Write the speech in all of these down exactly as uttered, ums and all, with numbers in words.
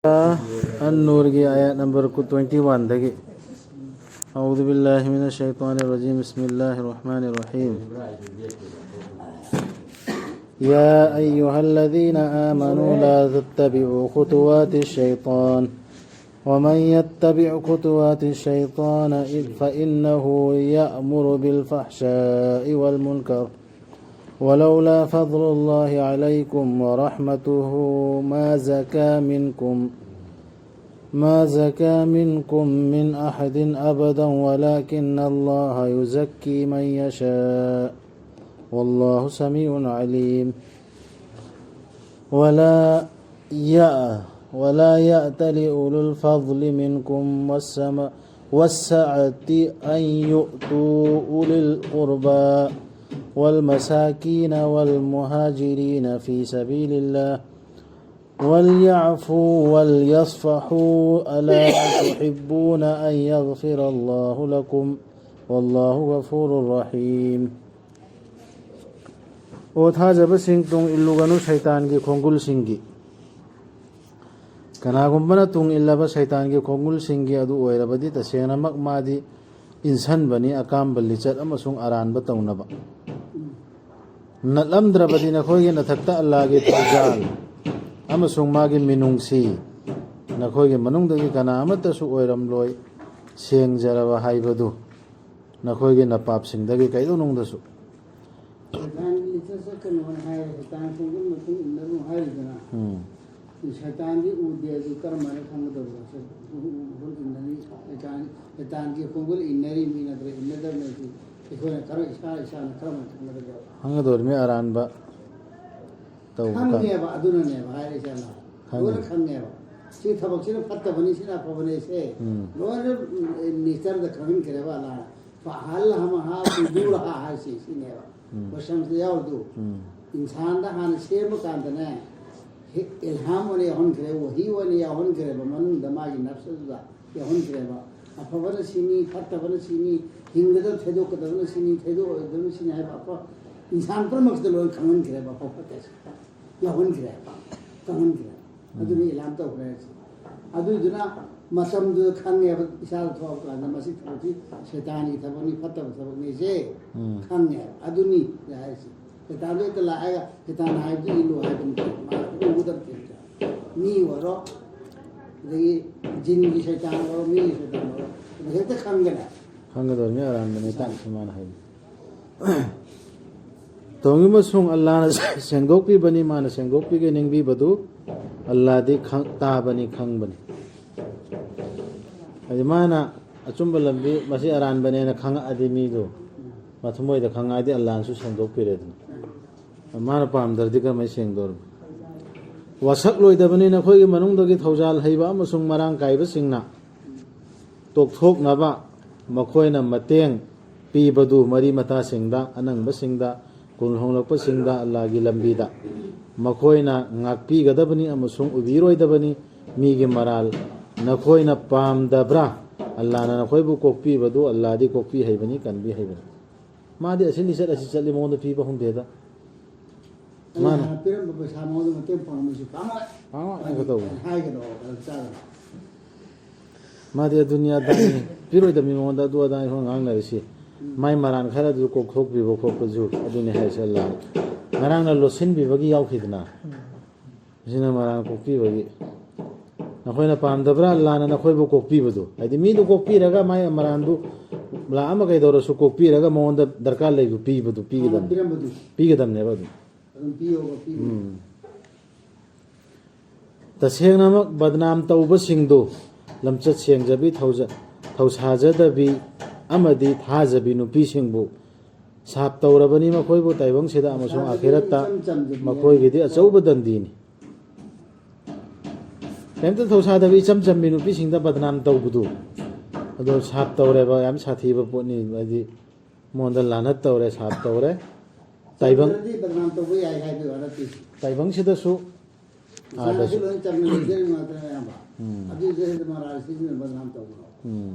ꯑꯟ-ꯅꯨꯔꯒꯤ ꯑꯥꯌꯥꯠ number twenty ꯋꯥꯟꯗꯒꯤ꯫ أعوذ بالله من الشيطان الرجيم. بسم الله الرحمن الرحيم. يا أيها الذين آمنوا لا تتبعوا خطوات الشيطان، ومن يتبع خطوات الشيطان فإنه يأمر بالفحشاء والمنكر ولولا فضل الله عليكم ورحمته ما زكى منكم، ما زكى منكم من أحد أبدا ولكن الله يزكي من يشاء والله سميع عليم. ولا يأ ولا يأتل أولو الفضل منكم والسم والسعة أن يؤتوا أولي القربى والمساكين والمهاجرين في سبيل الله وليعفوا وليصفحوا ألا تحبون أن يغفر الله لكم والله غفور رحيم. ꯑꯣ ꯊꯥꯖꯕꯁꯤꯡ, ꯇꯨꯡ ꯏꯜꯂꯨꯒꯅꯨ ꯁꯩꯇꯥꯟꯒꯤ ꯈꯣꯡꯒꯨꯜꯁꯤꯡꯒꯤ꯫ ꯀꯅꯥꯒꯨꯝꯕꯅ ꯇꯨꯡ ꯏꯜꯂꯕ ꯁꯩꯇꯥꯟꯒꯤ ꯈꯣꯡꯒꯨꯜꯁꯤꯡꯒꯤ ꯑꯗꯨ ꯑꯣꯏꯔꯕꯗꯤ, ꯇꯁꯦꯡꯅꯃꯛ ꯃꯥꯗꯤ ꯏꯟꯁꯟꯕꯅꯤ, ꯑꯀꯥꯝꯕ ꯂꯤꯆꯠ ꯑꯃꯁꯨꯡ ꯑꯔꯥꯟꯕ ꯇꯧꯅꯕ꯫ ꯅꯠꯂꯝꯗ꯭ꯔꯕꯗꯤ ꯅꯈꯣꯏꯒꯤ ꯅꯊꯛꯇ ꯑꯜꯂꯥꯒꯤ ꯊꯧꯖꯥꯜ ꯑꯃꯁꯨꯡ ꯃꯥꯒꯤ ꯃꯤꯅꯨꯡꯁꯤ ꯅꯈꯣꯏꯒꯤ ꯃꯅꯨꯡꯗꯒꯤ ꯀꯅꯥ ꯑꯃꯠꯇꯁꯨ ꯑꯣꯏꯔꯝꯂꯣꯏ, ꯁꯦꯡꯖꯔꯕ ꯍꯥꯏꯕꯗꯨ ꯅꯈꯣꯏꯒꯤ ꯅꯄꯥꯞꯁꯤꯡꯗꯒꯤ ꯀꯩꯗꯧꯅꯨꯡꯗꯁꯨ꯫ ꯁꯩꯇꯥꯟꯒꯤ ꯂꯤꯆꯠ ꯆꯠꯀꯅꯨ ꯍꯥꯏꯅ ꯍꯥꯏꯔꯦ, ꯁꯩꯇꯥꯟ ꯈꯣꯡꯒꯨꯜ ꯃꯇꯨꯡ ꯏꯟꯅꯒꯅꯨ ꯍꯥꯏꯔꯤꯗꯅ꯫ ꯎꯝ꯫ ꯁꯩꯇꯥꯟꯗꯤ ꯎꯗꯦ, ꯑꯗꯨ ꯀꯔꯝ ꯍꯥꯏꯅ ꯈꯪꯒꯗꯧꯕ? ꯁꯩ-, ꯈꯣꯡꯒꯨꯜ ꯏꯟꯅꯔꯤ, ꯁꯩꯇꯥꯟ, ꯁꯩꯇꯥꯟꯒꯤ ꯈꯣꯡꯒꯨꯜ ꯏꯟꯅꯔꯤ ꯃꯤ ꯅꯠꯇ꯭ꯔ ꯏꯟꯅꯗꯕꯅꯦ ꯁꯤ ꯑꯩꯈꯣꯏꯅ ꯀꯔꯝ, ꯏꯁꯥ ꯏꯁꯥꯅ ꯀꯔꯝ ꯍꯥꯏꯅ ꯈꯪꯒꯗꯒꯦ? ꯈꯪꯒꯗꯧꯔꯤꯕꯅꯤ ꯑꯔꯥꯟꯕ ꯇꯧꯕ ꯀꯥꯟꯗ꯫ ꯈꯪꯉꯦꯕ, ꯑꯗꯨꯅꯅꯦꯕ ꯍꯥꯏꯔꯤꯁꯦ ꯑꯃ꯫ ꯈꯪꯉꯦ꯫ ꯂꯣꯏꯅ ꯈꯪꯉꯦꯕ꯫ ꯁꯤ ꯊꯕꯛꯁꯤꯅ ꯐꯠꯇꯕꯅꯤ, ꯁꯤꯅ ꯑꯐꯕꯅꯦ ꯁꯦ꯫ ꯎꯝ꯫ ꯂꯣꯏꯅ, ꯎꯝ, ꯅꯦꯆꯔꯗ ꯈꯪꯍꯟꯈ꯭ꯔꯦꯕ ꯑꯜꯂꯥꯍꯅ꯫ ꯐꯍꯜꯂꯍꯃꯍꯥ ꯐꯨꯖꯨꯔꯍꯥ ꯍꯥꯏꯁꯤ ꯁꯤꯅꯦꯕ꯫ ꯎꯝ꯫ ꯚꯔꯁ ꯑꯃꯁꯤꯗ ꯌꯥꯎꯔꯤꯗꯨ꯫ ꯎꯝ꯫ ꯏꯟꯁꯥꯟꯗ ꯍꯥꯟꯅ ꯁꯦꯝꯕ ꯀꯥꯟꯗꯅꯦ, ꯍꯦꯛ ꯏꯜꯍꯥꯝ ꯑꯣꯏꯅ ꯌꯥꯎꯍꯟꯈ꯭ꯔꯦ, ꯋꯥꯍꯤ ꯑꯣꯏꯅ ꯌꯥꯎꯍꯟꯈ꯭ꯔꯦꯕ ꯃꯅꯨꯡꯗ ꯃꯥꯒꯤ ꯅꯐꯁꯗꯨꯗ꯫ ꯌꯥꯎꯍꯟꯈ꯭ꯔꯦꯕ꯫ ꯑꯐꯕꯅ ꯁꯤꯅꯤ, ꯐꯠꯇꯕꯅ ꯁꯤꯅꯤ, ꯍꯤꯡꯒꯗꯕ ꯊꯩꯗꯣꯛꯀꯗꯕꯅ ꯁꯤꯅꯤ, ꯊꯩꯗꯣꯛꯑꯣꯏꯗꯕꯅ ꯁꯤꯅꯤ ꯍꯥꯏꯕ ꯑꯐ-, ꯏꯟꯁꯥꯟ ꯄꯨꯝꯅꯃꯛꯁꯤꯗ ꯂꯣꯏ ꯈꯪꯍꯟꯈ꯭ꯔꯦꯕ, ꯑꯐ ꯐꯠꯇꯁꯦ꯫ ꯌꯥꯎꯍꯟꯈ꯭ꯔꯦꯕ, ꯈꯪꯍꯟꯈ꯭ꯔꯦ꯫ ꯑꯗꯨꯅꯤ ꯏꯂꯥꯝ ꯇꯧꯈ꯭ꯔꯦ ꯍꯥꯏꯁꯦ꯫ ꯑꯗꯨꯗꯨꯅ ꯃꯇꯝꯗꯨꯗ ꯈꯪꯉꯦꯕ, ꯏꯁꯥꯗ ꯊꯣꯛꯂꯛꯄ ꯀꯥꯟꯗ ꯃꯁꯤ ꯊꯕꯛꯁꯤ ꯁꯩꯇꯥꯟꯒꯤ ꯊꯕꯛꯅꯤ, ꯐꯠꯇꯕ ꯊꯕꯛꯅꯤꯁꯦ ꯎꯝ꯫ ꯈꯪꯉꯦꯕ꯫ ꯑꯗꯨꯅꯤ ꯍꯥꯏꯁꯦ꯫ ꯁꯩꯇꯥꯟꯗꯣ ꯍꯦꯛꯇ ꯂꯥꯛꯑꯒ ꯁꯩꯇꯥꯟ ꯍꯥꯏꯕꯗꯨ ꯏꯜꯂꯨ ꯍꯥꯏꯕ ꯅꯠꯇꯦ꯫ ꯃꯥ ꯎꯒꯗꯕꯅꯦꯕ꯫ ꯃꯤ ꯑꯣꯏꯔꯣ, ꯑꯗꯒꯤ ꯖꯤꯟꯒꯤ ꯁꯩꯇꯥꯟ ꯑꯣꯏꯔꯣ, ꯃꯤꯒꯤ ꯁꯩꯇꯥꯟ ꯑꯣꯏꯔꯣ, ꯑꯗꯨ ꯍꯦꯛꯇ ꯈꯪꯒꯅꯦ꯫ ꯈꯪꯒꯗꯕꯅꯤ, ꯑꯔꯥꯟꯕꯅꯤ ꯇꯥꯛꯏꯁꯤ ꯃꯥꯅ ꯍꯥꯏꯕ꯫ ꯇꯧꯅꯤꯡꯕꯁꯨꯡ ꯑꯜꯂꯥꯅ ꯁꯦꯡꯗꯣꯛꯄꯤꯕꯅꯤ, ꯃꯥꯅ ꯁꯦꯡꯗꯣꯛꯄꯤꯒꯦ ꯅꯤꯡꯕꯤꯕꯗꯨ ꯑꯜꯂꯥꯗꯤ ꯈꯪ-, ꯇꯥꯕꯅꯤ, ꯈꯪꯕꯅꯤ꯫ ꯍꯥꯏꯗꯤ ꯃꯥꯅ ꯑꯆꯨꯝꯕ ꯂꯝꯕꯤ, ꯃꯁꯤ ꯑꯔꯥꯟꯕꯅꯦꯅ ꯈꯪꯉꯛꯑꯗꯤ ꯃꯤꯗꯨ, ꯃꯊꯃꯣꯏꯗ ꯈꯪꯉꯛꯑꯗꯤ ꯑꯜꯂꯥꯅꯁꯨ ꯁꯦꯡꯗꯣꯛꯄꯤꯔꯦꯗꯅ꯫ ꯃꯥꯅ ꯄꯥꯝꯗ꯭ꯔꯗꯤ ꯀꯃꯥꯏꯅ ꯁꯦꯡꯗꯣꯔꯤꯕ? ꯋꯥꯁꯛꯂꯣꯏꯗꯕꯅꯤ ꯅꯈꯣꯏꯒꯤ ꯃꯅꯨꯡꯗꯒꯤ ꯊꯧꯖꯥꯜ ꯍꯩꯕ ꯑꯃꯁꯨꯡ ꯃꯔꯥꯡ ꯀꯥꯏꯕꯁꯤꯡꯅ ꯇꯣꯛꯊꯣꯛꯅꯕ ꯃꯈꯣꯏꯅ ꯃꯇꯦꯡ ꯄꯤꯕꯗꯨ ꯃꯔꯤ ꯃꯇꯥꯁꯤꯡꯗ, ꯑꯅꯪꯕꯁꯤꯡꯗ, ꯀꯨꯜ ꯍꯣꯡꯂꯛꯄꯁꯤꯡꯗ ꯑꯜꯂꯥꯒꯤ ꯂꯝꯕꯤꯗ꯫ ꯃꯈꯣꯏꯅ ꯉꯥꯛꯄꯤꯒꯗꯕꯅꯤ ꯑꯃꯁꯨꯡ ꯎꯕꯤꯔꯣꯏꯗꯕꯅꯤ ꯃꯤꯒꯤ ꯃꯔꯥꯜ꯫ ꯅꯈꯣꯏꯅ ꯄꯥꯝꯗꯕ꯭ꯔꯥ? ꯑꯜꯂꯥꯅ ꯅꯈꯣꯏꯕꯨ ꯀꯣꯛꯄꯤꯕꯗꯨ꯫ ꯑꯜꯂꯥꯗꯤ ꯀꯣꯛꯄꯤ ꯍꯩꯕꯅꯤ, ꯀꯟꯕꯤ ꯍꯩꯕꯅꯤ꯫ ꯃꯥꯗꯤ ꯑꯁꯤ ꯂꯤꯆꯠ ꯑꯁꯤ ꯆꯠꯂꯤ, ꯃꯉꯣꯟꯗ ꯄꯤꯕ ꯍꯧꯅꯗꯦꯗ꯫ ꯑꯩꯅ ꯃꯥꯅ ꯍꯥꯟꯅ ꯄꯤꯔꯝꯕ ꯄꯩꯁꯥ ꯃꯉꯣꯟꯗ ꯃꯇꯦꯡ ꯄꯥꯡꯉꯝꯕꯁꯨ ꯐꯪꯉꯣꯏ꯫ ꯐꯪꯉꯣꯏ ꯍꯥꯏꯒꯗꯧꯕ꯫ ꯍꯥꯏꯒꯗꯧꯕ ꯀꯔꯝ ꯆꯥꯒꯅꯤ? ꯃꯥꯗꯤ ꯑꯗꯨꯅꯤ ꯑꯗꯥꯅꯤ ꯄꯤꯔꯣꯏꯗꯕꯅꯤ ꯃꯉꯣꯟꯗ ꯑꯗꯨ ꯑꯗꯥ ꯑꯩꯈꯣꯏ ꯉꯥꯡꯅꯔꯤꯁꯤ꯫ ꯎꯝ꯫ ꯃꯥꯏ ꯃꯔꯥꯟ ꯈꯔꯗꯨ ꯀꯣꯛꯊꯣꯛꯄꯤꯕ ꯈꯣꯠꯄꯁꯨ ꯑꯗꯨꯅꯤ ꯍꯥꯏꯁꯦ ꯑꯜꯂꯥ꯫ ꯉꯔꯥꯡꯅ ꯂꯣꯠꯁꯤꯟꯕꯤꯕꯒꯤ ꯌꯥꯎꯈꯤꯗꯅ꯫ ꯎꯝ꯫ ꯁꯤꯅ ꯃꯔꯥꯟ ꯀꯣꯛꯄꯤꯕꯒꯤ꯫ ꯅꯈꯣꯏꯅ ꯄꯥꯝꯗꯕ꯭ꯔꯥ? ꯑꯜꯂꯥꯅ ꯅꯈꯣꯏꯕꯨ ꯀꯣꯛꯄꯤꯕꯗꯨ꯫ ꯍꯥꯏꯗꯤ ꯃꯤꯗꯨ ꯀꯣꯛꯄꯤꯔꯒ ꯃꯥꯏ ꯃꯔꯥꯟꯗꯨ ꯂꯥꯛ ꯑꯃ ꯀꯩꯗꯧꯔꯁꯨ ꯀꯣꯛꯄꯤꯔꯒ ꯃꯉꯣꯟꯗ ꯗꯔꯀꯥꯔ ꯂꯩꯕ ꯄꯤꯕꯗꯨ ꯍꯥꯟꯅ ꯄꯤꯒꯗꯕꯅꯤ꯫ ꯄꯤꯔꯝꯕꯗꯨ꯫ ꯄꯤꯒꯗꯕꯅꯦꯕ ꯑꯗꯨꯝ꯫ ꯑꯗꯨꯝ ꯄꯤꯌꯣꯕ, ꯄꯤꯕꯅꯤ꯫ ꯎꯝ꯫ ꯇꯁꯦꯡꯅꯃꯛ ꯕꯗꯅꯥꯝ ꯇꯧꯕꯁꯤꯡꯗꯨ ꯂꯝꯆꯠ ꯁꯦꯡꯖꯕꯤ, ꯊꯧꯖ-, ꯊꯧꯁꯥꯖꯗꯕꯤ ꯑꯃꯗꯤ ꯊꯥꯖꯕꯤ ꯅꯨꯄꯤꯁꯤꯡꯕꯨ ꯁꯥꯞ ꯇꯧꯔꯕꯅꯤ꯫ ꯃꯈꯣꯏꯕꯨ ꯇꯥꯏꯕꯪꯁꯤꯗ ꯑꯃꯁꯨꯡ ꯊꯧꯁꯥꯖꯕꯤ ꯑꯥꯈꯤꯔꯠꯇ ꯏꯆꯝ ꯆꯝꯖꯕꯤ ꯃꯈꯣꯏꯒꯤꯗꯤ ꯍꯥꯏꯕ꯫ ꯑꯆꯧꯕ ꯗꯟꯗꯤꯅꯤ꯫ ꯀꯔꯤꯝꯇ ꯊꯧꯁꯥꯗꯕ ꯏꯆꯝ ꯆꯝꯕꯤ ꯅꯨꯄꯤꯁꯤꯡꯗ ꯕꯗꯅꯥꯝ ꯇꯧꯕꯗꯨ, ꯑꯗꯣ ꯁꯥꯞ ꯇꯧꯔꯦꯕ, ꯌꯥꯝ ꯁꯥꯊꯤꯕ ꯄꯣꯠꯅꯤ꯫ ꯍꯥꯏꯗꯤ ꯃꯉꯣꯟꯗ ꯂꯥꯅꯠ ꯇꯧꯔꯦ, ꯁꯥꯞ ꯇꯧꯔꯦ꯫ ꯇꯥꯏꯕꯪ ꯆꯝꯗ꯭ꯔꯗꯤ ꯕꯗꯅꯥꯝ ꯇꯧꯕ ꯌꯥꯏ ꯍꯥꯏꯕꯒꯤ ꯋꯥ ꯅꯠꯇꯦ꯫ ꯇꯥꯏꯕꯪꯁꯤꯗꯁꯨ ꯃꯁꯥꯅꯁꯨ ꯑꯥꯗꯁꯨ꯫ ꯂꯣꯏ ꯆꯝꯅ ꯂꯩꯖꯔꯤꯕ ꯉꯥꯛꯇꯅꯦ ꯑꯌꯥꯝꯕ꯫ ꯎꯝ꯫ ꯑꯗꯨꯗ ꯍꯦꯟꯅ ꯃꯔꯥꯜ ꯁꯤꯖꯤꯟꯅ ꯕꯗꯅꯥꯝ ꯇꯧꯕ꯭ꯔꯣ? ꯎꯝ꯫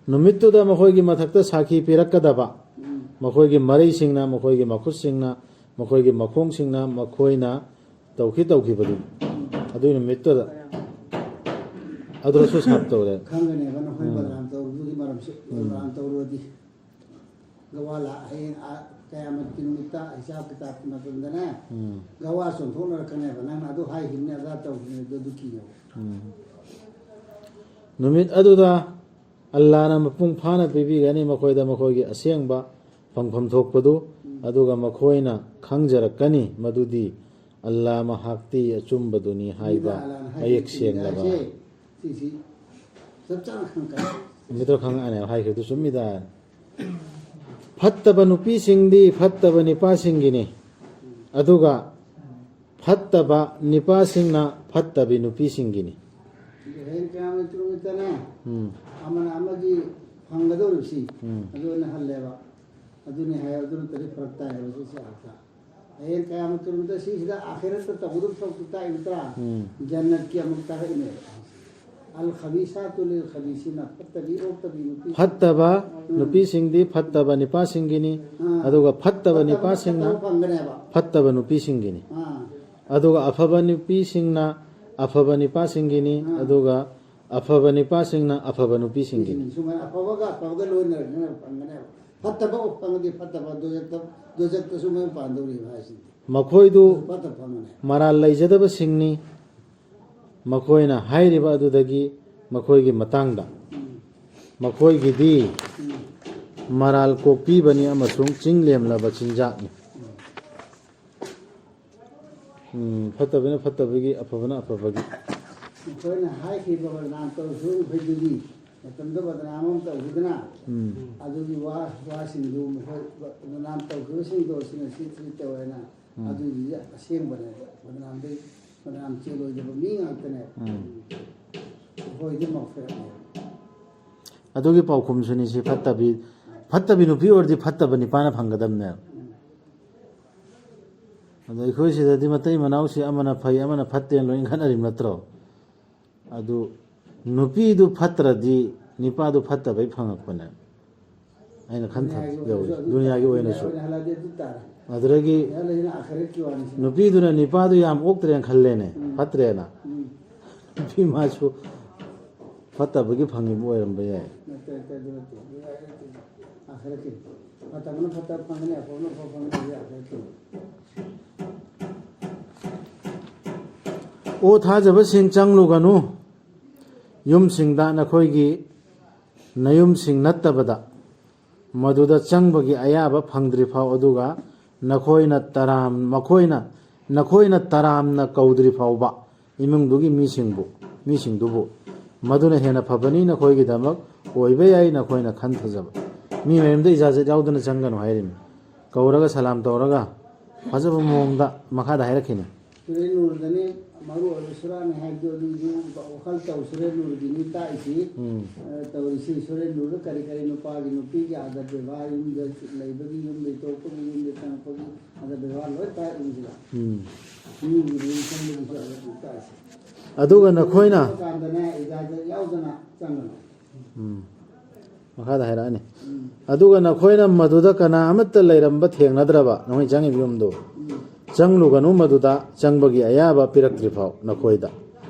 ꯅꯨꯃꯤꯠꯇꯨꯗ ꯃꯈꯣꯏꯒꯤ ꯃꯊꯛꯇ ꯁꯥꯈꯤ ꯄꯤꯔꯛꯀꯗꯕ ꯎꯝ꯫ ꯃꯈꯣꯏꯒꯤ ꯃꯔꯩꯁꯤꯡꯅ, ꯃꯈꯣꯏꯒꯤ ꯃꯈꯨꯠꯁꯤꯡꯅ, ꯃꯈꯣꯏꯒꯤ ꯃꯈꯣꯡꯁꯤꯡꯅ, ꯃꯈꯣꯏꯅ ꯇꯧꯈꯤ ꯇꯧꯈꯤꯕꯗꯨ ꯑꯗꯨꯒꯤ ꯅꯨꯃꯤꯠꯇꯨꯗ ꯑꯗꯨꯗꯁꯨ ꯁꯥꯞ ꯇꯧꯔꯦ꯫ ꯈꯪꯒꯅꯦꯕ ꯅꯈꯣꯏ ꯕꯗꯅꯥꯝ ꯇꯧꯔꯨꯕꯒꯤ ꯃꯔꯝꯁꯨ꯫ ꯕꯗꯅꯥꯝ ꯇꯧꯔꯨꯔꯗꯤ ꯒꯋꯥ ꯂꯥꯛ ꯍꯌꯦꯡ ꯑꯥ ꯀꯌꯥꯃꯠꯀꯤ ꯅꯨꯃꯤꯠꯇ ꯍꯤꯁꯥꯕ ꯀꯤꯇꯥꯕꯀꯤ ꯃꯇꯝꯗꯅꯦ ꯎꯝ꯫ ꯒꯋꯥ ꯆꯣꯡꯊꯣꯛꯅꯔꯛꯀꯅꯦꯕ꯫ ꯅꯪꯅ ꯑꯗꯨ ꯍꯥꯏꯈꯤꯕꯅꯦ, ꯑꯗꯥ ꯇꯧꯈꯤꯕꯅꯦ, ꯑꯗꯨ ꯑꯗꯨ ꯀꯤꯌꯣ꯫ ꯎꯝ꯫ ꯅꯨꯃꯤꯠ ꯑꯗꯨꯗ ꯑꯜꯂꯥꯅ ꯃꯄꯨꯡ ꯐꯥꯅ ꯄꯤꯕꯤꯒꯅꯤ ꯃꯈꯣꯏꯗ ꯃꯈꯣꯏꯒꯤ ꯑꯁꯦꯡꯕ ꯐꯪꯐꯝ ꯊꯣꯛꯄꯗꯨ, ꯑꯗꯨꯒ ꯃꯈꯣꯏꯅ ꯈꯪꯖꯔꯛꯀꯅꯤ ꯃꯗꯨꯗꯤ ꯑꯜꯂꯥ ꯃꯍꯥꯛꯇꯤ ꯑꯆꯨꯝꯕꯗꯨꯅꯤ ꯍꯥꯏꯕ ꯑꯜꯂꯥꯅ ꯃꯌꯦꯛ ꯍꯥꯏꯈꯤꯕꯅꯤ ꯁꯦꯡꯂꯕ꯫ ꯍꯥꯏꯁꯦ꯫ ꯁꯤꯁꯤ ꯆꯞ ꯆꯥꯅ ꯈꯪꯉꯛꯀꯅꯤ꯫ ꯅꯨꯃꯤꯠꯇꯣ ꯈꯪꯉꯛꯑꯅꯦꯕ ꯍꯥꯏꯈꯤꯕꯗꯨ ꯆꯨꯝꯃꯤꯗ꯫ ꯐꯠꯇꯕ ꯅꯨꯄꯤꯁꯤꯡꯗꯤ ꯐꯠꯇꯕ ꯅꯨꯄꯥꯁꯤꯡꯒꯤꯅꯤ, ꯑꯗꯨꯒ ꯐꯠꯇꯕ ꯅꯨꯄꯥꯁꯤꯡꯅ ꯐꯠꯇꯕꯤ ꯅꯨꯄꯤꯁꯤꯡꯒꯤꯅꯤ꯫ ꯑꯗꯨ ꯍꯌꯦꯡ ꯀꯌꯥꯃꯠꯀꯤ ꯅꯨꯃꯤꯠꯇꯅꯦ ꯎꯝ꯫ ꯑꯃꯅ ꯑꯃꯒꯤ ꯐꯪꯒꯗꯧꯔꯤꯕꯁꯤ ꯎꯝ꯫ ꯑꯗꯨ ꯑꯣꯏꯅ ꯍꯜꯂꯦꯕ꯫ ꯑꯗꯨꯅꯤ ꯍꯥꯏ, ꯑꯗꯨ ꯅꯠꯇ꯭ꯔꯗꯤ ꯐꯔꯛ ꯇꯥꯏꯌꯦꯕ ꯁꯤꯁꯦ ꯑꯥꯔꯊ꯫ ꯍꯌꯦꯡ ꯀꯌꯥꯃꯠꯀꯤ ꯅꯨꯃꯤꯠꯇ ꯁꯤꯁꯤꯗ ꯑꯥꯈꯤꯔꯠꯇ ꯇꯧꯒꯗꯕ ꯊꯕꯛꯇꯨ ꯇꯥꯛꯏ ꯅꯠꯇ꯭ꯔꯥ? ꯎꯝ꯫ ꯖꯟꯅꯠꯀꯤ ꯑꯃꯨꯛ ꯇꯥꯛꯏꯅꯦꯕ꯫ ꯑꯜ ꯈꯕꯤꯁꯥꯇꯨ ꯂꯤꯜ ꯈꯕꯤꯁꯤꯅ, ꯐꯠꯇꯕꯤ ꯑꯣꯛꯇꯕꯤ ꯅꯨꯄꯤ꯫ ꯐꯠꯇꯕ ꯅꯨꯄꯤꯁꯤꯡꯗꯤ ꯐꯠꯇꯕ ꯅꯨꯄꯥꯁꯤꯡꯒꯤꯅꯤ, ꯑꯥ꯫ ꯑꯗꯨꯒ ꯐꯠꯇꯕ ꯐꯠꯇꯕ ꯅꯨꯄꯥꯁꯤꯡꯅ ꯐꯠꯇꯕ ꯐꯪꯒꯅꯦꯕ꯫ ꯐꯠꯇꯕ ꯅꯨꯄꯤꯁꯤꯡꯒꯤꯅꯤ, ꯑꯥ꯫ ꯑꯗꯨꯒ ꯑꯐꯕ ꯅꯨꯄꯤꯁꯤꯡꯅ ꯑꯐꯕ ꯅꯨꯄꯥꯁꯤꯡꯒꯤꯅꯤ, ꯑꯥ꯫ ꯑꯗꯨꯒ ꯑꯐꯕ ꯅꯨꯄꯥꯁꯤꯡꯅ ꯑꯐꯕ ꯅꯨꯄꯤꯁꯤꯡꯒꯤꯅꯤ꯫ ꯁꯨꯃꯥꯏꯅ ꯑꯐꯕꯒ ꯑꯐꯕꯒ ꯂꯣꯏꯅꯔꯒꯅꯦꯕ ꯐꯪꯒꯅꯦꯕ꯫ ꯐꯠꯇꯕ ꯐꯪꯉꯗꯤ ꯐꯠꯇꯕ ꯗꯣꯖꯛꯇ, ꯗꯣꯖꯛꯇꯁꯨ ꯃꯌꯨꯝ ꯄꯥꯟꯗꯧꯔꯤꯕ ꯍꯥꯏꯁꯤꯗꯤ꯫ ꯃꯈꯣꯏꯗꯨ ꯐꯠꯇꯕ ꯐꯪꯒꯅꯦ꯫ ꯃꯔꯥꯜ ꯂꯩꯖꯗꯕꯁꯤꯡꯅꯤ꯫ ꯃꯈꯣꯏꯅ ꯍꯥꯏꯔꯤꯕ ꯑꯗꯨꯗꯒꯤ ꯃꯈꯣꯏꯒꯤ ꯃꯇꯥꯡꯗ, ꯎꯝ꯫ ꯃꯈꯣꯏꯒꯤꯗꯤ ꯎꯝ꯫ ꯃꯔꯥꯜ ꯀꯣꯛꯄꯤꯕꯅꯤ ꯑꯃꯁꯨꯡ ꯆꯤꯡ ꯂꯦꯝꯂꯕ ꯆꯤꯟꯖꯥꯛꯅꯤ꯫ ꯎꯝ, ꯐꯠꯇꯕꯅ ꯐꯠꯇꯕꯒꯤ, ꯑꯐꯕꯅ ꯑꯐꯕꯒꯤ꯫ ꯃꯈꯣꯏꯅ ꯍꯥꯏꯈꯤꯕ ꯕꯗꯅꯥꯝ ꯇꯧꯈꯤꯕ ꯃꯈꯩꯗꯨꯗꯤ ꯃꯇꯝꯗ ꯕꯗꯅꯥꯝ ꯑꯃ ꯇꯧꯈꯤꯗꯅ ꯎꯝ꯫ ꯑꯗꯨꯒꯤ ꯋꯥ, ꯋꯥꯁꯤꯡꯗꯨ ꯃꯈꯣꯏ ꯕꯗꯅꯥꯝ ꯇꯧꯈꯤꯕꯁꯤꯡꯗꯣ ꯁꯤꯅ ꯁꯤ ꯁꯤ ꯇꯧꯋꯦꯅ ꯎꯝ꯫ ꯑꯗꯨꯗꯤ ꯑꯁꯦꯡꯕꯅꯦꯕ꯫ ꯕꯗꯅꯥꯝꯗꯩ, ꯕꯗꯅꯥꯝ ꯆꯦꯜꯂꯣꯏꯗꯕ ꯃꯤ ꯉꯥꯛꯇꯅꯦꯕ꯫ ꯎꯝ꯫ ꯃꯈꯣꯏꯗꯤ ꯃꯛꯐꯤꯔꯠꯅꯦꯕ꯫ ꯑꯗꯨꯒꯤ ꯄꯥꯎꯈꯨꯝꯁꯨꯅꯤ ꯁꯤ ꯐꯠꯇꯕꯤ, ꯐꯠꯇꯕꯤ ꯅꯨꯄꯤ ꯑꯣꯏꯔꯗꯤ ꯐꯠꯇꯕ ꯅꯤꯄꯥꯅ ꯐꯪꯒꯗꯕꯅꯦꯕ꯫ ꯎꯝ꯫ ꯑꯗꯣ ꯑꯩꯈꯣꯏ ꯁꯤꯗꯗꯤ ꯃꯇꯩ ꯃꯅꯥꯎꯁꯤ ꯑꯃꯅ ꯐꯩ ꯑꯃꯅ ꯐꯠꯇꯦꯅ ꯂꯣꯏ ꯈꯠꯅꯔꯤꯕ ꯅꯠꯇ꯭ꯔꯣ? ꯑꯗꯨ ꯅꯨꯄꯤꯗꯨ ꯐꯠꯇ꯭ꯔꯗꯤ ꯅꯤꯄꯥꯗꯨ ꯐꯠꯇꯕꯩ ꯐꯪꯉꯛꯄꯅꯦ꯫ ꯑꯩꯅ ꯈꯟ ꯊꯝ-, ꯗꯨꯅꯤꯌꯥꯒꯤ ꯌꯧꯏ꯫ ꯑꯣꯏꯅꯁꯨ ꯑꯗꯨ ꯗꯨꯅꯤꯌꯥꯒꯤ ꯇꯥꯔꯦ꯫ ꯑꯣꯏꯅꯁꯨ꯫ ꯗꯨꯅꯤꯌꯥꯒꯤ ꯑꯣꯏꯅ ꯍꯜꯂꯛꯑꯗꯤ ꯑꯗꯨ ꯇꯥꯔꯦ꯫ ꯑꯗꯨꯗꯒꯤ ꯌꯥ ꯂꯩꯅ ꯑꯈꯔꯦ ꯀꯤ ꯋꯥꯅꯤ ꯁꯤ꯫ ꯅꯨꯄꯤꯗꯨꯅ ꯅꯤꯄꯥꯗꯨ ꯌꯥꯝ ꯑꯣꯛꯇ꯭ꯔꯦꯅ ꯈꯜꯂꯦꯅꯦ, ꯎꯝ꯫ ꯐꯠꯇ꯭ꯔꯦꯅ꯫ ꯎꯝ꯫ ꯅꯨꯄꯤ ꯃꯥꯁꯨ ꯐꯠꯇꯕꯒꯤ ꯐꯪꯉꯤꯕ ꯑꯣꯏꯔꯝꯕ ꯌꯥꯏ꯫ ꯅꯠꯇꯦ, ꯅꯠꯇꯦ, ꯑꯗꯨ ꯅꯠꯇꯦ꯫ ꯑꯗꯨ ꯍꯥꯏꯔꯛꯀꯦ꯫ ꯑꯈꯔꯦ ꯀꯤ꯫ ꯐꯠꯇꯕꯅ ꯐꯠꯇꯕ ꯐꯪꯒꯅꯤ, ꯑꯐꯕꯅ ꯑꯐꯕ ꯐꯪꯒꯅꯤ, ꯑꯗꯨ ꯑꯈꯔꯦ ꯀꯤ꯫ ꯑꯣ ꯊꯥꯖꯕꯁꯤꯡ, ꯆꯪꯂꯨꯒꯅꯨ ꯌꯨꯝꯁꯤꯡꯗ, ꯅꯈꯣꯏꯒꯤ ꯅꯌꯨꯝꯁꯤꯡ ꯅꯠꯇꯕꯗ, ꯃꯗꯨꯗ ꯆꯪꯕꯒꯤ ꯑꯌꯥꯕ ꯐꯪꯗ꯭ꯔꯤꯐꯥꯎ, ꯑꯗꯨꯒ ꯅꯈꯣꯏꯅ ꯇꯔꯥꯝ ꯃꯈꯣꯏꯅ ꯅꯈꯣꯏꯅ ꯇꯔꯥꯝꯅ ꯀꯧꯗ꯭ꯔꯤ ꯐꯥꯎꯕ ꯏꯃꯨꯡꯗꯨꯒꯤ ꯃꯤꯁꯤꯡꯕꯨ ꯃꯤꯁꯤꯡꯗꯨꯕꯨ꯫ ꯃꯗꯨꯅ ꯍꯦꯟꯅ ꯐꯕꯅꯤ, ꯅꯈꯣꯏꯒꯤꯗꯃꯛ ꯑꯣꯏꯕ ꯌꯥꯏ, ꯅꯈꯣꯏꯅ ꯈꯟꯊꯖꯕ꯫ ꯃꯤ ꯃꯌꯨꯝꯗ ꯏꯖꯥꯖꯠ ꯌꯥꯎꯗꯅ ꯆꯪꯒꯅꯨ ꯍꯥꯏꯔꯤꯕꯅꯤ꯫ ꯀꯧꯔꯒ ꯁꯂꯥꯝ ꯇꯧꯔꯒ ꯐꯖꯕ ꯃꯑꯣꯡꯗ ꯃꯈꯥꯗ ꯍꯥꯏꯔꯛꯈꯤꯅꯤ꯫ ꯁꯨꯔꯦ ꯅꯨꯔꯗꯅꯤ ꯃꯔꯨ ꯑꯣꯏꯕ ꯁꯨꯔꯥꯅꯤ ꯍꯥꯏꯕꯗꯨ ꯑꯗꯨꯒꯤ ꯋꯥꯈꯜ ꯇꯧ꯫ ꯁꯨꯔꯦ ꯅꯨꯔꯒꯤꯅꯤ ꯇꯥꯛꯏꯁꯤ꯫ ꯎꯝ꯫ ꯑ, ꯇꯧꯔꯤꯁꯤ ꯁꯨꯔꯦ ꯅꯨꯔꯗ ꯀꯔꯤ ꯀꯔꯤ ꯅꯨꯄꯥꯒꯤ ꯅꯨꯄꯤꯒꯤ ꯑꯥꯗꯔ ꯕꯦꯕꯥꯔ, ꯌꯨꯝꯗ ꯂꯩꯕꯒꯤ, ꯌꯨꯝꯗ ꯇꯣꯛꯄꯒꯤ, ꯌꯨꯝꯗ ꯆꯪꯉꯛꯄꯒꯤ ꯑꯥꯗꯔ ꯕꯦꯕꯥꯔ ꯂꯣꯏ ꯇꯥꯛꯏꯁꯤꯗ꯫ ꯎꯝ꯫ ꯃꯤꯒꯤ ꯃꯌꯨꯝ ꯆꯪꯕꯒꯤꯁꯨ ꯑꯥꯗꯔ ꯇꯥꯛꯏꯁꯤ꯫ ꯑꯗꯨꯒ ꯅꯈꯣꯏꯅ ꯀꯥꯟꯗꯅꯦ ꯏꯖꯥꯖꯠ ꯌꯥꯎꯗꯅ ꯆꯪꯒꯅꯨ꯫ ꯎꯝ꯫ ꯃꯈꯥꯗ ꯍꯥꯏꯔꯛꯑꯅꯤ꯫ ꯎꯝ꯫ ꯑꯗꯨꯒ ꯅꯈꯣꯏꯅ ꯃꯗꯨꯗ ꯀꯅꯥ ꯑꯃꯠꯇ ꯂꯩꯔꯝꯕ ꯊꯦꯡꯅꯗ꯭ꯔꯕ, ꯅꯈꯣꯏ ꯆꯪꯉꯤꯕ ꯌꯨꯝꯗꯣ, ꯎꯝ꯫ ꯆꯪꯂꯨꯒꯅꯨ, ꯃꯗꯨꯗ ꯆꯪꯕꯒꯤ ꯑꯌꯥꯕ ꯄꯤꯔꯛꯇ꯭ꯔꯤꯐꯥꯎ ꯅꯈꯣꯏꯗ꯫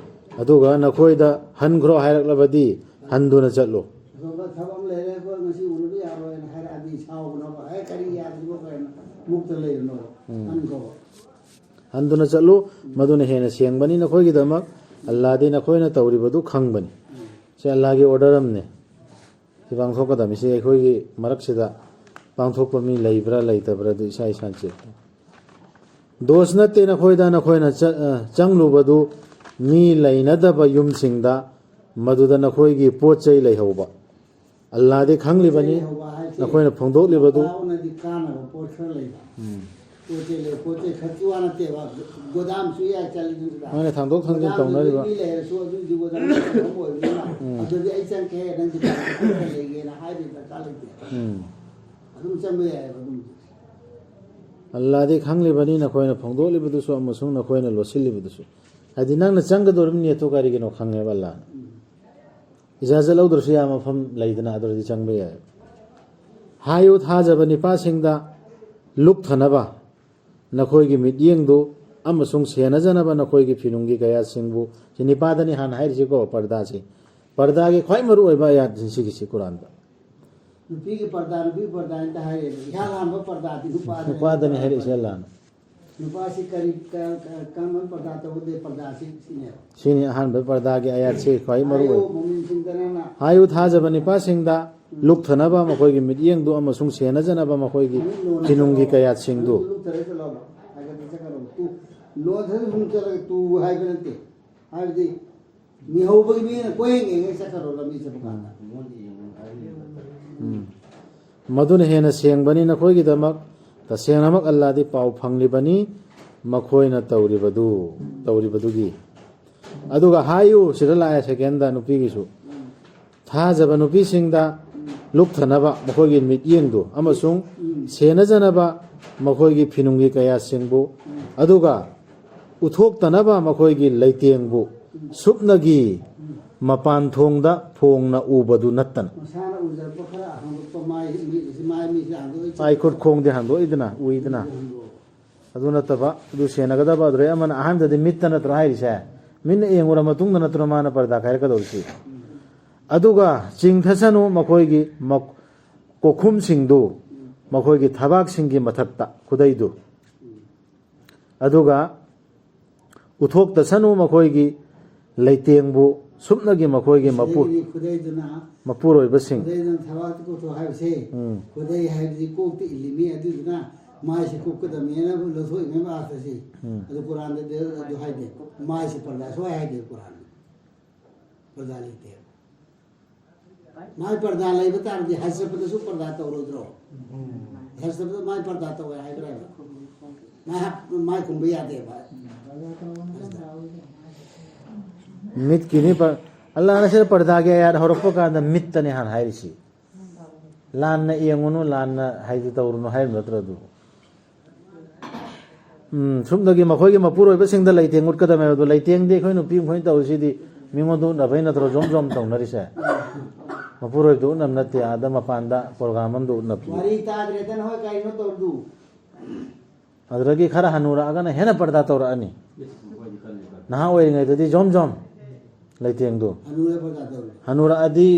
ꯑꯗꯨꯒ ꯅꯈꯣꯏꯗ ꯍꯟꯈ꯭ꯔꯣ ꯍꯥꯏꯔꯛꯂꯕꯗꯤ ꯍꯟꯗꯨꯅ ꯆꯠꯂꯨ꯫ ꯑꯁꯣꯝꯗ ꯊꯕꯛ ꯑꯃ ꯂꯩꯔꯦ, ꯑꯩꯈꯣꯏ ꯉꯁꯤ ꯎꯅꯕ ꯌꯥꯔꯣꯏꯅ ꯍꯥꯏꯔꯛꯑꯗꯤ ꯁꯥꯎꯒꯅꯣꯕ, "ꯑꯦ, ꯀꯔꯤ ꯌꯥꯗ꯭ꯔꯤꯕꯣ?" ꯀꯥꯏꯅ ꯃꯨꯛꯇ ꯂꯩꯔꯅꯣꯕ꯫ ꯎꯝ꯫ ꯍꯟꯈꯣꯕ꯫ ꯍꯟꯗꯨꯅ ꯆꯠꯂꯨ, ꯃꯗꯨꯅ ꯍꯦꯟꯅ ꯁꯦꯡꯕꯅꯤ ꯅꯈꯣꯏꯒꯤꯗꯃꯛ꯫ ꯑꯜꯂꯥꯗꯤ ꯅꯈꯣꯏꯅ ꯇꯧꯔꯤꯕꯗꯨ ꯈꯪꯕꯅꯤ꯫ ꯎꯝ꯫ ꯁꯤ ꯑꯜꯂꯥꯒꯤ ꯑꯣꯔꯗꯔ ꯑꯃꯅꯤ꯫ ꯁꯤ ꯄꯥꯡꯊꯣꯛꯀꯗꯕꯅꯤ꯫ ꯁꯤ ꯑꯩꯈꯣꯏꯒꯤ ꯃꯔꯛꯁꯤꯗ ꯄꯥꯡꯊꯣꯛꯄ ꯃꯤ ꯂꯩꯕ꯭ꯔꯥ ꯂꯩꯇꯕ꯭ꯔꯥ ꯑꯗꯨ ꯏꯁꯥ ꯏꯁꯥꯅ ꯆꯦꯛ ꯇꯧ꯫ ꯗꯣꯁ ꯅꯠꯇꯦ ꯅꯈꯣꯏꯗ, ꯅꯈꯣꯏꯅ ꯆ-, ꯑ, ꯆꯪꯂꯨꯕꯗꯨ ꯃꯤ ꯂꯩꯅꯗꯕ ꯌꯨꯝꯁꯤꯡꯗ, ꯃꯗꯨꯗ ꯅꯈꯣꯏꯒꯤ ꯄꯣꯠ ꯆꯩ ꯂꯩꯍꯧꯕ꯫ ꯑꯜꯂꯥꯗꯤ ꯈꯪꯂꯤꯕꯅꯤ, ꯂꯩꯍꯧꯕ ꯍꯥꯏꯁꯦ ꯅꯈꯣꯏꯅ ꯐꯣꯡꯗꯣꯛꯂꯤꯕꯗꯨ꯫ ꯃꯄꯥ ꯑꯃꯅꯗꯤ ꯀꯥꯟꯅꯕ ꯄꯣꯠ ꯈꯔ ꯂꯩꯕ꯫ ꯎꯝ꯫ ꯄꯣꯠ ꯆꯩ ꯂꯩ, ꯄꯣꯠ ꯆꯩ ꯈꯔ ꯆꯨ ꯋꯥ ꯅꯠꯇꯦꯕ, ꯒꯣꯗꯥꯝꯁꯨ ꯌꯥꯏ ꯆꯠꯂꯤꯗꯨꯅ꯫ ꯃꯣꯏꯅ ꯊꯥꯡꯗꯣꯛ ꯊꯥꯡꯖꯤꯟ ꯒꯣꯗꯥꯝꯗꯨꯗꯤ ꯇꯧꯅꯔꯤꯕ꯫ ꯃꯤ ꯂꯩꯔꯁꯨ ꯑꯗꯨꯒꯤ ꯒꯣꯗꯥꯝ ꯑꯃ ꯑꯣꯏꯕꯅꯤꯅ, ꯎꯝ꯫ ꯑꯗꯨꯗꯤ ꯑꯩ ꯆꯪꯉꯛꯀꯦ, ꯅꯪ ꯗꯨꯀꯥꯟꯗ ꯄꯣꯠ ꯈꯔ ꯂꯩꯒꯦꯅ ꯍꯥꯏꯕꯒꯤ ꯗꯔꯀꯥꯔ ꯂꯩꯇꯦ꯫ ꯎꯝ꯫ ꯑꯗꯨꯝ ꯆꯪꯕ ꯌꯥꯏꯑꯕ ꯑꯗꯨꯝ꯫ ꯑꯜꯂꯥꯗꯤ ꯈꯪꯂꯤꯕꯅꯤ ꯅꯈꯣꯏꯅ ꯐꯣꯡꯗꯣꯛꯂꯤꯕꯗꯨꯁꯨ ꯑꯃꯁꯨꯡ ꯅꯈꯣꯏꯅ ꯂꯣꯠꯁꯤꯜꯂꯤꯕꯗꯨꯁꯨ꯫ ꯍꯥꯏꯗꯤ ꯅꯪꯅ ꯆꯪꯒꯗꯧꯔꯤꯕ ꯅꯦꯠꯇꯣ ꯀꯔꯤꯒꯤꯅꯣ ꯈꯪꯉꯦꯕ ꯑꯜꯂꯥꯅ꯫ ꯎꯝ꯫ ꯏꯖꯥꯖꯠ ꯂꯧꯗ꯭ꯔꯁꯨ ꯌꯥꯕ ꯃꯐꯝ ꯂꯩꯗꯅ, ꯑꯗꯨꯗꯤ ꯆꯪꯕ ꯌꯥꯏ꯫ ꯍꯥꯏꯌꯨ ꯊꯥꯖꯕ ꯅꯤꯄꯥꯁꯤꯡꯗ, ꯂꯨꯞꯊꯅꯕ ꯅꯈꯣꯏꯒꯤ ꯃꯤꯠꯌꯦꯡꯗꯨ ꯑꯃꯁꯨꯡ ꯁꯦꯟꯅꯖꯅꯕ ꯅꯈꯣꯏꯒꯤ ꯐꯤꯅꯨꯡꯒꯤ ꯀꯌꯥꯠꯁꯤꯡꯕꯨ꯫ ꯁꯤ ꯅꯤꯄꯥꯗꯅꯤ ꯍꯥꯟꯅ ꯍꯥꯏꯔꯤꯁꯤꯀꯣ, ꯄꯔꯗꯥꯁꯤ꯫ ꯄꯔꯗꯥꯒꯤ ꯈ꯭ꯋꯥꯏ ꯃꯔꯨꯑꯣꯏꯕ ꯑꯌꯥꯠꯁꯤꯡ ꯁꯤꯒꯤꯁꯤ ꯀꯨꯔꯥꯟꯗ꯫ ꯅꯨꯄꯤꯒꯤ ꯄꯔꯗꯥ, ꯅꯨꯄꯤꯒꯤ ꯄꯔꯗꯥ ꯍꯥꯏꯅ ꯍꯥꯏꯔꯦ꯫ ꯏꯍꯥꯟ ꯍꯥꯟꯕ ꯄꯔꯗꯥꯗꯤ ꯅꯨꯄꯥꯗꯅꯤ꯫ ꯅꯨꯄꯥꯗꯅꯤ ꯍꯥꯏꯔꯛꯏꯁꯦ ꯑꯜꯂꯥꯅ꯫ ꯅꯨꯄꯥꯁꯤ ꯀꯔꯤ, ꯀ-, ꯀ-, ꯀꯔꯝꯕ ꯄꯔꯗꯥ ꯇꯧꯒꯗꯦ? ꯄꯔꯗꯥꯁꯤ ꯁꯤꯅꯦꯕ꯫ ꯁꯤꯅꯤ ꯑꯍꯥꯟꯕ ꯄꯔꯗꯥꯒꯤ ꯑꯌꯥꯠꯁꯤ ꯈ꯭ꯋꯥꯏ ꯃꯔꯨ ꯍꯥꯏꯌꯨ, ꯑꯣꯏ꯫ ꯃꯨꯃꯤꯟꯁꯤꯡꯗ ꯅꯪꯅ꯫ ꯍꯥꯏꯌꯨ, ꯊꯥꯖꯕ ꯅꯨꯄꯥꯁꯤꯡꯗ ꯂꯨꯞꯊꯅꯕ ꯃꯈꯣꯏꯒꯤ ꯃꯤꯠꯌꯦꯡꯗꯨ ꯑꯃꯁꯨꯡ ꯁꯦꯟꯅꯖꯅꯕ ꯃꯈꯣꯏꯒꯤ ꯐꯤꯅꯨꯡꯒꯤ ꯀꯌꯥꯠꯁꯤꯡꯗꯨ꯫ ꯂꯨꯞꯊꯔꯦ ꯆꯠꯂꯣꯕ꯫ ꯍꯥꯏꯒꯠꯇ ꯆꯠꯀꯗꯧꯕ꯫ ꯇꯨ, ꯂꯣꯟꯊꯔ ꯁꯨꯝ ꯆꯠꯂꯒ ꯇꯨ ꯍꯥꯏꯕ ꯅꯠꯇꯦ꯫ ꯍꯥꯏꯕꯗꯤ ꯃꯤꯍꯧꯕꯒꯤ ꯃꯤꯅ ꯀꯣꯏꯌꯦꯡ ꯌꯦꯡꯉꯒ ꯆꯠꯈ꯭ꯔꯣ, ꯂꯝꯕꯤ ꯆꯠꯄ ꯀꯥꯟꯗ꯫ ꯎꯝ꯫ ꯃꯗꯨꯅ ꯍꯦꯟꯅ ꯁꯦꯡꯕꯅꯤ ꯅꯈꯣꯏꯒꯤꯗꯃꯛ꯫ ꯇꯁꯦꯡꯅꯃꯛ ꯑꯜꯂꯥꯗꯤ ꯄꯥꯎ ꯐꯪꯂꯤꯕꯅꯤ ꯃꯈꯣꯏꯅ ꯇꯧꯔꯤꯕꯗꯨ, ꯇꯧꯔꯤꯕꯗꯨꯒꯤ꯫ ꯑꯗꯨꯒ ꯍꯥꯏꯌꯨ, ꯁꯤꯗ ꯂꯥꯛꯑꯦ ꯁꯦꯀꯦꯟꯗ ꯅꯨꯄꯤꯒꯤꯁꯨ꯫ ꯊꯥꯖꯕ ꯅꯨꯄꯤꯁꯤꯡꯗ ꯂꯨꯞꯊꯅꯕ ꯃꯈꯣꯏꯒꯤ ꯃꯤꯠꯌꯦꯡꯗꯨ ꯑꯃꯁꯨꯡ ꯁꯦꯟꯅꯖꯅꯕ ꯃꯈꯣꯏꯒꯤ ꯐꯤꯅꯨꯡꯒꯤ ꯀꯌꯥꯁꯤꯡꯕꯨ, ꯑꯗꯨꯒ ꯎꯠꯊꯣꯛꯇꯅꯕ ꯃꯈꯣꯏꯒꯤ ꯂꯩꯇꯦꯡꯕꯨ ꯁꯨꯞꯅꯒꯤ ꯃꯄꯥꯟ ꯊꯣꯡꯗ ꯐꯣꯡꯅ ꯎꯕꯗꯨ ꯅꯠꯇꯅ꯫ ꯃꯁꯥꯅ ꯎꯖꯔꯛꯄ ꯈꯔ ꯍꯥꯡꯗꯣꯛꯄ, ꯃꯥꯏ ꯃꯤꯠ ꯑꯁꯤ, ꯃꯥꯏ ꯃꯤꯠꯁꯤ ꯍꯥꯡꯗꯣꯛꯏ꯫ ꯃꯥꯏ ꯈꯨꯠ ꯈꯣꯡꯗꯤ ꯍꯥꯡꯗꯣꯛꯏꯗꯅ, ꯎꯏꯗꯅ꯫ ꯍꯥꯡꯗꯣꯛ꯫ ꯑꯗꯨ ꯅꯠꯇꯕ, ꯑꯗꯨ ꯁꯦꯟꯅꯒꯗꯕ ꯑꯗꯨꯗꯩ ꯑꯃꯅ ꯑꯍꯥꯟꯕꯗꯗꯤ ꯃꯤꯠꯇ ꯅꯠꯇ꯭ꯔꯣ ꯍꯥꯏꯔꯤꯁꯦ? ꯃꯤꯠꯅ ꯌꯦꯡꯉꯨꯔ ꯃꯇꯨꯡꯗ ꯅꯠꯇ꯭ꯔꯣ ꯃꯥꯅ ꯄꯔꯗꯥ ꯈꯥꯏꯔꯛꯀꯗꯧꯔꯤꯁꯤ? ꯑꯗꯨꯒ ꯆꯤꯡꯊꯁꯅꯨ ꯃꯈꯣꯏꯒꯤ ꯃꯛ-, ꯀꯣꯛꯈꯨꯝꯁꯤꯡꯗꯨ ꯃꯈꯣꯏꯒꯤ ꯊꯕꯥꯛꯁꯤꯡꯒꯤ ꯃꯊꯛꯇ, ꯈꯨꯗꯩꯗꯨ꯫ ꯑꯗꯨꯒ ꯎꯠꯊꯣꯛꯇꯁꯅꯨ ꯃꯈꯣꯏꯒꯤ ꯂꯩꯇꯦꯡꯕꯨ ꯁꯨꯞꯅꯒꯤ ꯃꯈꯣꯏꯒꯤ ꯃꯄꯨ-, ꯁꯤꯗꯒꯤꯗꯤ ꯈꯨꯗꯩꯗꯨꯅ ꯃꯄꯨꯔꯣꯏꯕꯁꯤꯡ꯫ ꯈꯨꯗꯩꯗꯨꯅ ꯊꯕꯥꯛꯇ ꯀꯣꯛꯊꯣꯛ ꯍꯥꯏꯕꯁꯦ, ꯎꯝ꯫ ꯈꯨꯗꯩ ꯍꯥꯏꯕꯗꯤ ꯀꯣꯛꯇ ꯏꯜꯂꯤꯃꯤ, ꯑꯗꯨꯗꯨꯅ ꯃꯥꯏꯁꯤ ꯀꯨꯞꯀꯗꯕꯅꯦꯅ ꯂꯧꯊꯣꯛꯏꯅꯦꯕ ꯑꯥꯔꯊꯁꯤ꯫ ꯎꯝ꯫ ꯑꯗꯨ ꯀꯨꯔꯥꯟꯗꯗꯤ ꯑꯗꯨ ꯍꯥꯏꯗꯦ꯫ ꯃꯥꯏꯁꯤ ꯄꯔꯗꯥ ꯁꯨꯡꯍꯥꯏ ꯍꯥꯏꯗꯦ ꯀꯨꯔꯥꯟꯗ꯫ ꯄꯔꯗꯥ ꯂꯩꯇꯦ꯫ ꯃꯥꯏ ꯄꯔꯗꯥ ꯂꯩꯕ ꯇꯥꯔꯗꯤ ꯍꯖ ꯆꯠꯄꯗꯁꯨ ꯄꯔꯗꯥ ꯇꯧꯔꯣꯏꯗ꯭ꯔꯣ? ꯍꯖ ꯆꯠꯄꯗ ꯃꯥꯏ ꯄꯔꯗꯥ ꯇꯧꯋꯦ ꯍꯥꯏꯕ꯭ꯔꯥ? ꯃꯥꯏ ꯍꯥꯞ-, ꯃꯥꯏ ꯈꯨꯝꯕ ꯌꯥꯗꯦꯕ꯫ ꯃꯤꯠꯀꯤꯅꯤ ꯄ-, ꯑꯜꯂꯥꯍꯅ ꯁꯤꯗ ꯄꯔꯗꯥꯒꯤ ꯑꯌꯥꯠ ꯍꯧꯔꯛꯄ ꯀꯥꯟꯗ ꯃꯤꯠꯇꯅꯤ ꯍꯥꯟꯅ ꯍꯥꯏꯔꯤꯁꯤ꯫ ꯂꯥꯟꯅ ꯌꯦꯡꯉꯨꯅꯨ, ꯂꯥꯟꯅ ꯍꯥꯏꯗꯤ ꯇꯧꯔꯨꯅꯨ ꯍꯥꯏꯕ ꯅꯠꯇ꯭ꯔꯣ ꯑꯗꯨ? ꯎꯝ, ꯁꯨꯞꯅꯒꯤ ꯃꯈꯣꯏꯒꯤ ꯃꯄꯨꯔꯣꯏꯕꯁꯤꯡꯗ ꯂꯩꯇꯦꯡ ꯎꯠꯀꯗꯕꯅꯦꯕ꯫ ꯑꯗꯣ ꯂꯩꯇꯦꯡꯗꯤ ꯑꯩꯈꯣꯏ ꯅꯨꯄꯤ ꯃꯈꯣꯏꯅ ꯇꯧꯔꯤꯁꯤꯗꯤ ꯃꯤꯉꯣꯟꯗ ꯎꯠꯅꯕꯩ ꯅꯠꯇ꯭ꯔꯣ ꯖꯣꯝ ꯖꯣꯝ ꯇꯧꯅꯔꯤꯁꯦ? ꯃꯄꯨꯔꯣꯏꯕꯗ ꯎꯠꯅꯕ ꯅꯠꯇꯦ, ꯑꯥꯗ ꯃꯄꯥꯟꯗ ꯄ꯭ꯔꯣꯒ꯭ꯔꯥꯝ ꯑꯝꯗ ꯎꯠꯅꯕꯗꯨ꯫ ꯋꯥꯔꯤ ꯇꯥꯗ꯭ꯔꯦꯗ ꯅꯈꯣꯏ ꯀꯔꯤꯅꯣ ꯇꯧꯔꯤꯗꯨ? ꯑꯗꯨꯗꯒꯤ ꯈꯔ ꯍꯅꯨꯔꯛꯑꯒꯅ ꯍꯦꯟꯅ ꯄꯔꯗꯥ ꯇꯧꯔꯛꯑꯅꯤ꯫ ꯅꯍꯥ ꯑꯣꯏꯔꯤꯉꯩꯗꯗꯤ ꯖꯣꯝ ꯖꯣꯝ ꯂꯩꯇꯦꯡꯗꯨ꯫ ꯍꯅꯨꯔꯦ ꯄꯔꯗꯥ ꯇꯧꯔꯦ꯫ ꯍꯅꯨꯔꯛꯑꯗꯤ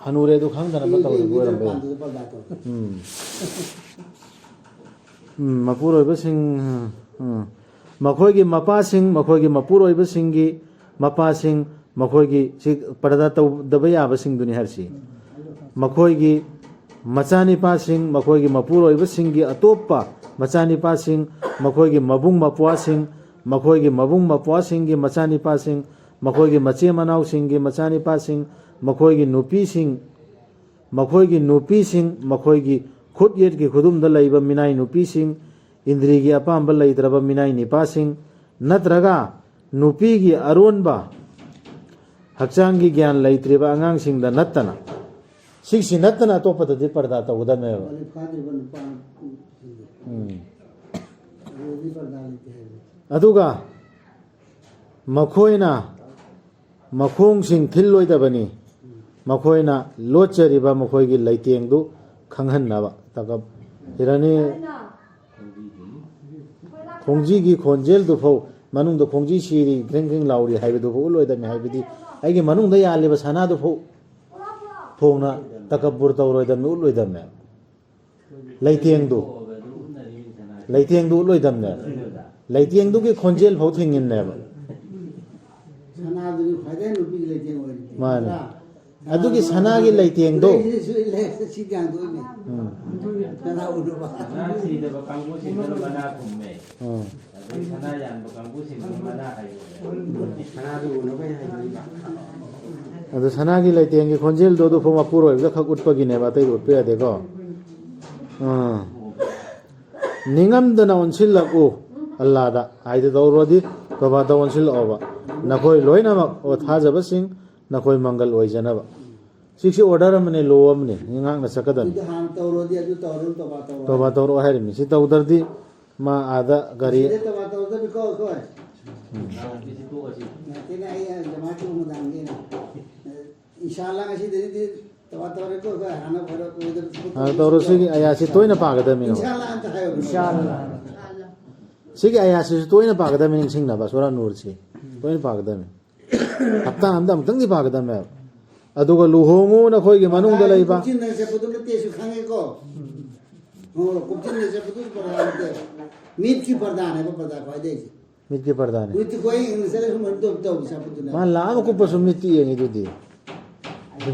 ꯍꯅꯨꯔꯦ ꯑꯗꯨ ꯈꯪꯗꯅ ꯑꯃ ꯇꯧꯔꯤꯕ ꯑꯣꯏꯔꯝꯕ ꯌꯥꯏ꯫ ꯎꯝ꯫ ꯎꯝ, ꯃꯄꯨꯔꯣꯏꯕꯁꯤꯡ, ꯎꯝ, ꯃꯈꯣꯏꯒꯤ ꯃꯄꯥꯁꯤꯡ, ꯃꯈꯣꯏꯒꯤ ꯃꯄꯨꯔꯣꯏꯕꯁꯤꯡꯒꯤ ꯃꯄꯥꯁꯤꯡ, ꯃꯈꯣꯏꯒꯤ, ꯁꯤ ꯄꯔꯗꯥ ꯇꯧꯗꯕ ꯌꯥꯕꯁꯤꯡꯗꯨꯅꯤ ꯍꯥꯏꯔꯤꯁꯤ꯫ ꯃꯈꯣꯏꯒꯤ ꯃꯆꯥꯅꯤꯄꯥꯁꯤꯡ, ꯃꯈꯣꯏꯒꯤ ꯃꯄꯨꯔꯣꯏꯕꯁꯤꯡꯒꯤ ꯑꯇꯣꯞꯄ ꯃꯆꯥꯅꯤꯄꯥꯁꯤꯡ, ꯃꯈꯣꯏꯒꯤ ꯃꯕꯨꯡ ꯃꯧꯄ꯭ꯋꯥꯁꯤꯡ, ꯃꯈꯣꯏꯒꯤ ꯃꯕꯨꯡ ꯃꯧꯄ꯭ꯋꯥꯁꯤꯡꯒꯤ ꯃꯆꯥꯅꯤꯄꯥꯁꯤꯡ, ꯃꯈꯣꯏꯒꯤ ꯃꯆꯦ ꯃꯅꯥꯎꯁꯤꯡꯒꯤ ꯃꯆꯥꯅꯤꯄꯥꯁꯤꯡ, ꯃꯈꯣꯏꯒꯤ ꯅꯨꯄꯤꯁꯤꯡ, ꯃꯈꯣꯏꯒꯤ ꯅꯨꯄꯤꯁꯤꯡ, ꯃꯈꯣꯏꯒꯤ ꯈꯨꯠ ꯌꯦꯠꯀꯤ ꯈꯨꯗꯨꯝꯗ ꯂꯩꯕ ꯃꯤꯅꯥꯏ ꯅꯨꯄꯤꯁꯤꯡ, ꯏꯟꯗ꯭ꯔꯤꯒꯤ ꯑꯄꯥꯝꯕ ꯂꯩꯇ꯭ꯔꯕ ꯃꯤꯅꯥꯏ ꯅꯤꯄꯥꯁꯤꯡ, ꯅꯠꯇ꯭ꯔꯒ ꯅꯨꯄꯤꯒꯤ ꯑꯔꯣꯟꯕ ꯍꯛꯆꯥꯡꯒꯤ ꯒ꯭ꯌꯥꯟ ꯂꯩꯇ꯭ꯔꯤꯕ ꯑꯉꯥꯡꯁꯤꯡꯗ ꯅꯠꯇꯅ, ꯁꯤꯒꯤꯁꯤ ꯅꯠꯇꯅ ꯑꯇꯣꯞꯄꯗꯗꯤ ꯄꯔꯗꯥ ꯇꯧꯒꯗꯕꯅꯦꯕ꯫ ꯕꯥꯂꯤꯒ ꯐꯥꯗ꯭ꯔꯤꯕ ꯅꯨꯄꯥ ꯅꯨꯄꯤꯁꯤꯡꯗꯣ꯫ ꯎꯝ꯫ ꯑꯗꯨꯗꯤ ꯄꯔꯗꯥ ꯂꯩꯇꯦ ꯍꯥꯏꯕꯅꯤ꯫ ꯑꯗꯨꯒ ꯃꯈꯣꯏꯅ ꯃꯈꯣꯡꯁꯤꯡ ꯊꯤꯜꯂꯣꯏꯗꯕꯅꯤ꯫ ꯃꯈꯣꯏꯅ ꯂꯣꯠꯆꯔꯤꯕ ꯃꯈꯣꯏꯒꯤ ꯂꯩꯇꯦꯡꯗꯨ ꯈꯪꯍꯟꯅꯕ꯫ ꯇꯀꯞ ꯍꯤꯔꯥꯅꯤ ꯈꯣꯡꯖꯤꯒꯤ ꯈꯣꯟꯖꯦꯜꯗꯨ ꯐꯥꯎ, ꯃꯅꯨꯡꯗ ꯈꯣꯡꯖꯤ ꯁꯤꯔꯤ, ꯒ꯭ꯔꯤꯡ ꯒ꯭ꯔꯤꯡ ꯂꯥꯎꯔꯤ ꯍꯥꯏꯕꯗꯨ ꯐꯥꯎ ꯎꯠꯂꯣꯏꯗꯕꯅꯤ꯫ ꯍꯥꯏꯕꯗꯤ ꯑꯩꯒꯤ ꯃꯅꯨꯡꯗ ꯌꯥꯜꯂꯤꯕ ꯁꯅꯥꯗꯨ ꯐꯥꯎ ꯐꯣꯡꯅ ꯇꯀꯕꯨꯔ ꯇꯧꯔꯣꯏꯗꯕꯅꯤ, ꯎꯠꯂꯣꯏꯗꯕꯅꯦ꯫ ꯂꯩꯇꯦꯡꯗꯨ, ꯂꯩꯇꯦꯡꯗꯨ ꯎꯠꯂꯣꯏꯗꯕꯅꯦ꯫ ꯂꯩꯇꯦꯡꯗꯨꯒꯤ ꯈꯣꯟꯖꯦꯜ ꯐꯥꯎ ꯊꯤꯡꯉꯤꯅꯦꯕ꯫ ꯁꯅꯥꯗꯨꯒꯤ ꯈ꯭ꯋꯥꯏꯗꯒꯤ ꯅꯨꯄꯤꯒꯤ ꯂꯩꯇꯦꯡ ꯑꯣꯏꯔꯤꯗꯤ꯫ ꯃꯥꯅꯦ꯫ ꯅꯠꯇ꯭ꯔꯥ? ꯑꯗꯨꯒꯤ ꯁꯅꯥꯒꯤ ꯂꯩꯇꯦꯡꯗꯣ꯫ ꯂꯩꯁꯤꯁꯨ ꯂꯩ, ꯁꯤ ꯀꯌꯥꯝ ꯇꯣꯏꯅꯦ? ꯎꯝ꯫ ꯁꯅꯥ ꯎꯅꯕ꯫ ꯁꯅꯥ ꯁꯤꯗꯕ ꯀꯥꯡꯕꯨꯁꯤꯡꯗꯨꯅ ꯃꯅꯥ ꯈꯨꯝꯃꯦ꯫ ꯎꯝ꯫ ꯑꯗꯩ ꯁꯅꯥ ꯌꯥꯟꯕ ꯀꯥꯡꯕꯨꯁꯤꯡꯗꯨꯅ ꯃꯅꯥ ꯍꯥꯏꯕ꯫ ꯁꯅꯥꯗꯨ ꯎꯅꯕ ꯍꯥꯏꯗꯣꯏꯕ꯫ ꯑꯗꯨ ꯁꯅꯥꯒꯤ ꯂꯩꯇꯦꯡꯒꯤ ꯈꯣꯟꯖꯦꯜꯗꯣ ꯑꯗꯨ ꯐꯥꯎ ꯃꯄꯨꯔꯣꯏꯕꯗ ꯈꯛ ꯎꯠꯄꯒꯤꯅꯦꯕ, ꯑꯇꯩꯗ ꯎꯠꯄ ꯌꯥꯗꯦꯀꯣ꯫ ꯑꯥ꯫ ꯅꯤꯡꯉꯝꯗꯅ ꯑꯣꯟꯁꯤꯜꯂꯛꯎ ꯑꯜꯂꯥꯗ ꯍꯥꯏꯗ ꯇꯧꯔꯨꯔꯗꯤ, ꯇꯣꯕꯥꯗ ꯑꯣꯟꯁꯤꯜꯂꯛꯑꯣꯕ꯫ ꯅꯈꯣꯏ ꯂꯣꯏꯅꯃꯛ, ꯑꯣ ꯊꯥꯖꯕꯁꯤꯡ, ꯅꯈꯣꯏ ꯃꯪꯒꯜ ꯑꯣꯏꯖꯅꯕ꯫ ꯁꯤꯛꯁꯤ ꯑꯣꯔꯗꯔ ꯑꯃꯅꯦ, ꯂꯣ ꯑꯃꯅꯦ, ꯉꯥꯛꯅ ꯆꯠꯀꯗꯕꯅꯤ꯫ ꯑꯗꯨꯗꯤ ꯍꯥꯟꯅ ꯇꯧꯔꯣꯗꯤ ꯑꯗꯨ ꯇꯧꯔꯣ, ꯇꯣꯕꯥ ꯇꯧꯔꯣ꯫ ꯇꯣꯕꯥ ꯇꯧꯔꯛꯑꯣ ꯍꯥꯏꯔꯤꯕꯅꯤ꯫ ꯁꯤ ꯇꯧꯗ꯭ꯔꯗꯤ ꯃꯥ ꯑꯥꯗ ꯒꯥꯔꯤ ꯁꯤꯗ ꯇꯣꯕꯥ ꯇꯧꯗꯕꯤꯀꯣ ꯑꯩꯈꯣꯏ꯫ ꯎꯝ꯫ ꯅꯠꯇꯦꯅꯦ, ꯑꯩ ꯖꯃꯥꯠꯀꯤ ꯃꯨꯗꯥꯡꯒꯤꯅꯦ꯫ ꯏꯟꯁꯥ ꯑꯜꯂꯥ ꯉꯁꯤꯗꯒꯤꯗꯤ ꯇꯧꯔꯣ, ꯁꯤꯒꯤ ꯑꯌꯥꯠꯁꯤ ꯇꯣꯏꯅ ꯄꯥꯒꯗꯕꯅꯤꯅ꯫ ꯁꯤꯒꯤ ꯑꯌꯥꯠꯁꯤꯁꯨ ꯇꯣꯏꯅ ꯄꯥꯒꯗꯕꯅꯤ, ꯅꯤꯡꯁꯤꯡꯅꯕ ꯁꯨꯔꯥ ꯅꯨꯔꯁꯤ ꯇꯣꯏꯅ ꯄꯥꯒꯗꯕꯅꯤ꯫ ꯍꯞꯇꯥ ꯑꯃꯗ ꯑꯃꯨꯛꯇꯪꯗꯤ ꯄꯥꯒꯗꯕꯅꯦꯕ꯫ ꯑꯗꯨꯒ ꯂꯨꯍꯣꯡꯉꯨ ꯅꯈꯣꯏꯒꯤ ꯃꯅꯨꯡꯗ ꯂꯩꯕ꯫ ꯀꯨꯞꯁꯤꯟꯅ ꯆꯠꯄꯗꯨ ꯅꯠꯇꯦꯁꯨ ꯈꯪꯉꯦꯀꯣ꯫ ꯍꯣꯏ, ꯀꯨꯞꯁꯤꯟꯅ ꯆꯠꯄꯗꯨ ꯄꯔꯗꯥ ꯅꯠꯇꯦ꯫ ꯃꯤꯠꯀꯤ ꯄꯔꯗꯥꯅꯦꯕ, ꯄꯔꯗꯥ ꯈ꯭ꯋꯥꯏꯗꯒꯤ꯫ ꯃꯤꯠꯀꯤ ꯄꯔꯗꯥꯅꯦ꯫ ꯃꯤꯠꯇꯤ ꯈ꯭ꯋꯥꯏ ꯏꯪꯅ ꯆꯠꯂꯦ, ꯁꯨꯃꯥꯏꯅ ꯇꯧ-, ꯇꯧꯕ ꯆꯠꯄꯗꯨꯅꯦ꯫ ꯃꯥ ꯂꯥꯛ ꯑꯃ ꯀꯨꯞꯄꯁꯨ ꯃꯤꯠꯇꯤ ꯌꯦꯡꯉꯤꯗꯨꯗꯤ꯫